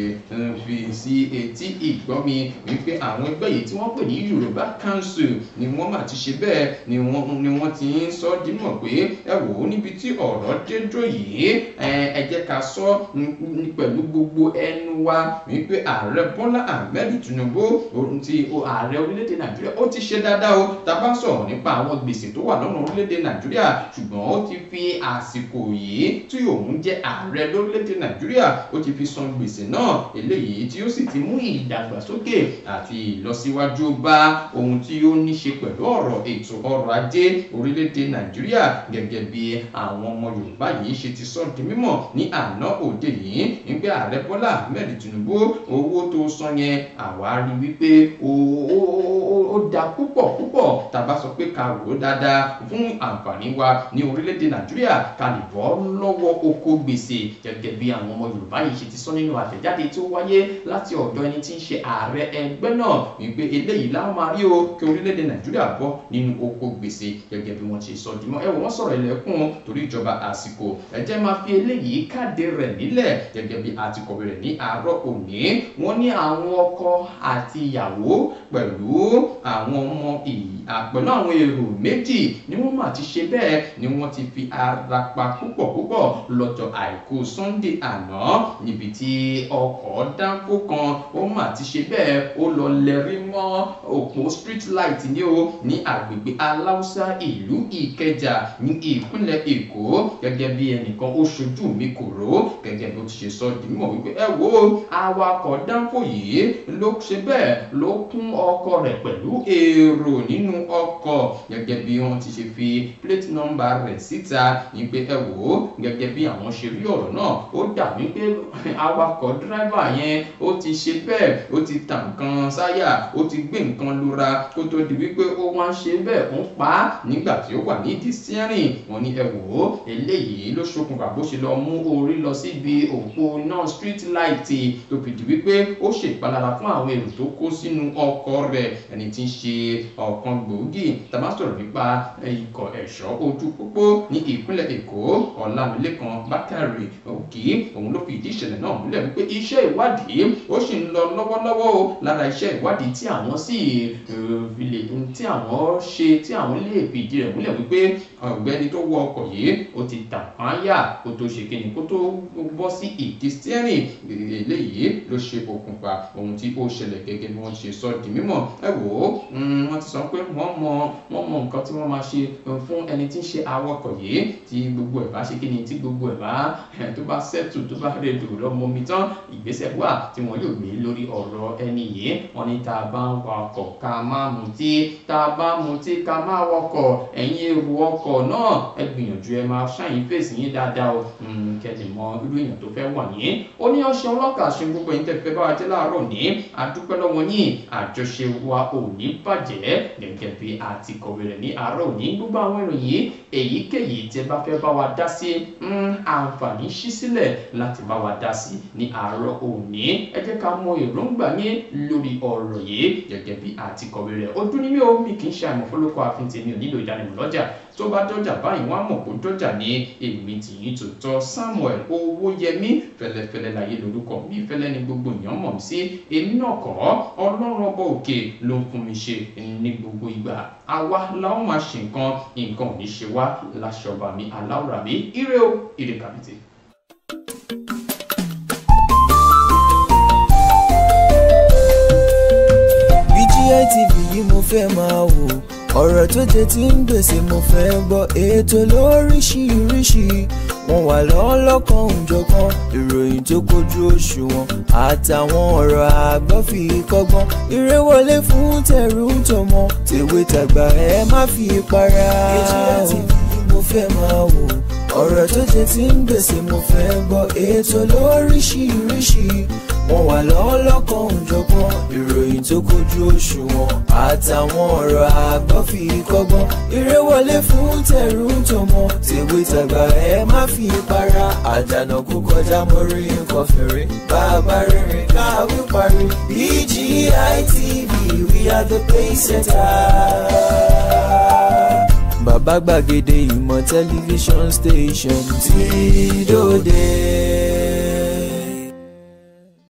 fi sí etí ìgbọ́mi wípé àwọn ẹgbẹ́ yìí tí wọ́n pè ní Yorùbá Council ni wọ́n mà ti ṣe bẹ́ẹ̀, ni wọ́n ti ń sọ dímọ̀ pé ẹ wò ó, níbi tí ọ̀rọ̀ dé dúró yìí, ẹ jẹ́ ká sọ pẹ̀lú gbogbo ẹnu wa wípé Ààrẹ Bọ́lá Ahmed Tinubu ti ààrẹ orílẹ̀-èdè Nàìjíríà ó ti ṣe dáadáa o. Tá bá sọ̀rọ̀ nípa àwọn gbèsè tó wà lọ́rùn orílẹ̀-èdè Nàìjíríà, ṣùgbọ́n ó ti fi àsìkò yìí tí òun jẹ́ ààrẹ lórílẹ̀-èdè Nàìjíríà ó ti fi san gbèsè náà, eléyìí tí ó sì ti mú ìdàgbàsókè àti ìlọsíwájú bá ohun tí ó ní ṣe pẹ̀lú ọ̀rọ̀ ètò ọrọ̀ ajé orílẹ̀-èdè Nàìjíríà. Gẹ́gẹ́ bí àwọn ọmọ Yorùbá yìí ṣe ti sọ di mímọ̀ ní àná òde yìí nígbà Ààrẹ Bọ́lá Ahmed Tinubu, owó tó san yẹn àwa rí wípé ó da púpọ̀ púpọ̀. Tá bá sọ pé ká rò ó dáadáa fún àǹfààní wa ní orílẹ̀-èdè Nàìjíríà, ká lè bọ́ lọ́wọ́ oko gbèsè. Gẹ́gẹ́ Gẹ́gẹ́ bí àwọn ọmọ Yorùbá yìí ṣe ti sọ nínú àtẹ̀jáde tó wáyé láti ọ̀dọ̀ ẹni tí ń ṣe ààrẹ ẹgbẹ́ náà wípé eléyìí láwọn máa rí o kí orílẹ̀-èdè Nàìjíríà bọ́ nínú oko gbèsè. Gẹ́gẹ́ bí wọ́n ṣe sọ dìmọ́, ẹ wò wọ́n sọ̀rọ̀ ilẹ̀kùn torí ìjọba àsìkò. Ẹ jẹ́ máa fi eléyìí káde rẹ̀ nílẹ̀ gẹ́gẹ́ bí a ti kọ̀wé rẹ̀ ní àárọ̀ òní. Wọ́n ní àwọn ọkọ àti ìyàwó pẹ̀lú àwọn ọmọ pẹ̀lú àwọn èrò méjì ni wọ́n máa ti ṣe bẹ́ẹ̀ ni wọ́n ti fi ara pa púpọ̀ púpọ̀ lọ́jọ́ àìkú Sunday àná, níbi tí ọkọ̀ dánfó kan ó máa ti ṣe bẹ́ẹ̀ ó lọ lẹ́rí mọ́ òpó street light ní o ní àgbègbè Aláùsá ìlú Ìkẹjà ní ìpínlẹ̀ Èkó. Gẹ́gẹ́ bí ẹnìkan ó ṣojú mi kò ró gẹ́gẹ́ bí ó ti ṣe sọ di mímọ̀ wípé ẹ wo awakọ̀ dánfó yìí ló ṣe bẹ́ẹ̀ ló kún ọkọ̀ rẹ̀ pẹ̀lú èrò nínú ọkọ̀. Gẹ́gẹ́ bí wọ́n ti ṣe fi plate number rẹ̀ síta ní pé ẹ wò ó, gẹ́gẹ́ bí àwọn ṣe rí ọ̀rọ̀ náà ó dà wípé awakọ̀ dírẹ́fà yẹn ó ti ṣe bẹ́ẹ̀ ó ti tà nǹkan sáyà, ó ti gbé nǹkan lura kó tó di wípé ó wá ń ṣe bẹ́ẹ̀ ó ń pa á nígbà tí ó wà nídìí steering. Wọ́n ní ẹ wò ó, eléyìí ló ṣokùnfà bó ṣe lọ mú orí lọ síbi òpó iná street light tó fi di wípé ó ṣèpalára fún àwọn èrò tó kó sínú ọkọ̀ rẹ̀. Ẹni tí ń ṣe ọ̀kan gbòógì tá a bá sọ̀rọ̀ nípa ikọ̀ ẹ̀ṣọ́ ojú pópó ní ìpínlẹ̀ Èkó, Ọlámilékan Bákàrè Òkì, òun ló fi ìdí ìṣẹ̀lẹ̀ náà múlẹ̀ wípé iṣẹ́ ìwádìí ó sì ń lọ lọ́wọ́lọ́wọ́ o. Lára iṣẹ́ ìwádìí tí àwọn sì tí àwọn ṣe tí àwọn lè fi ìdí rẹ̀ múlẹ̀ wípé ọ̀gbẹ́ni tó wọ ọkọ̀ yìí ó ti tàpáyà kó tó ṣe kíni kó tó bọ́ sí ìdí steering. Eléyìí ló ṣe okùnfà ohun tí ó ṣẹlẹ̀ gẹ́gẹ́ bí wọ́n ṣe sọ di mímọ̀. Ẹ wò ó, wọ́n ti sọ pé wọ́n mọ nǹkan tí wọ́n máa ṣe fún ẹni tí ń ṣe awakọ̀ yìí tí gbogbo ẹ̀ bá ṣe kíni tí gbogbo ẹ̀ bá tó bá sẹ́tù tó bá rèdò lọ́mọ mi tán, ìgbésẹ̀ wà tí wọ́n yóò gbé lórí ọ̀rọ̀ ẹni yìí. Wọ́n ní tá a bá ń wakọ̀ ká má mutí, tá a bá mutí ká má wakọ̀. Ẹ̀yin èrò ọkọ̀ náà ẹ gbìyànjú ẹ máa ṣàyìn fèsì yín dáadáa o, kẹ́ lè mọ irú èèyàn tó fẹ́ wà yín. Ó ní ọṣẹ ọlọ́kà ṣe gbogbo ẹ̀yin tẹ́ fẹ́ bá wa jẹ́ láàárọ̀ ní àdúpẹ́ lọ́wọ́ yín, àjọṣe wa ò ní bàjẹ́ gẹ́gẹ́ bí a ti kọ̀wé rẹ̀ ní àárọ̀ òní. Gbogbo àwọn ìròyìn èyíkéyìí tẹ́ bá fẹ́ bá wa dá sí, àǹfààní ṣí sílẹ̀ láti bá wa dá sí ní àárọ̀ òní. Ẹ jẹ́ ká mọ èròǹgbà yín lórí ọ̀rọ̀ yìí gẹ́gẹ́ bí a ti kọ̀wé rẹ̀. Ojú ni mí o, mi kì í ṣe àìmọ̀fólókò àfin tèmi ò nílò ìdánimọ̀ lọ́jà. Tó bá dọ́jà báyìí wọ́n á mọ̀ kó dọ́jà ní èmi tìyín tòótọ́. Samuel Owóyẹmí fẹlẹfẹlẹ láyé lórúkọ mi, fẹlẹ ni gbogbo èèyàn mọ̀ mí sí. Èmi náà kọ́, Ọlọ́run ọba òkè ló ń fún mi ṣe ní gbogbo ìgbà. Àwa la ó máa ṣe nǹkan, nǹkan ò ní ṣe wá láṣọba mi aláwòrán mi. Ire o, ire kàbìtì.
BGI TV yìí mo fẹ́ máa wò, ọ̀rọ̀ tó jẹ tí ń gbèsè mo fẹ́ gbọ́, ètò lóríṣiríṣi wọ́n wà lọ́lọ́kan òjọ̀kan, ìròyìn tó kojú òṣùwọ̀n àtàwọn ọ̀rọ̀ àgbọ́ fi kọ́gbọ́n. Eré wọlé fún tẹ̀rù tọmọ tèwe tàgbà ẹ má fi para. BGI TV yìí mo fẹ́ máa wò, ọ̀rọ̀ tó jẹ tí ń gbèsè mo fẹ́ gbọ́, ètò lóríṣiríṣi wọ́n wà lọ́lọ́kan òjọ̀kan, ìròyìn tó kojú òṣùwọ̀n àtàwọn ọ̀rọ̀ àgbọ́ fi kọ́gbọ́n. Eré wọlé fún tẹ̀rù tọmọ tèwe tàgbà ẹ má fi para. Àjànàkú kọjá mórí nǹkan fèrè, bàbá rere káwí parí. BGI TV, we are the pace setter. Bàbá gbàgede ìmọ̀ tẹlifíṣọ̀n station tí dòde.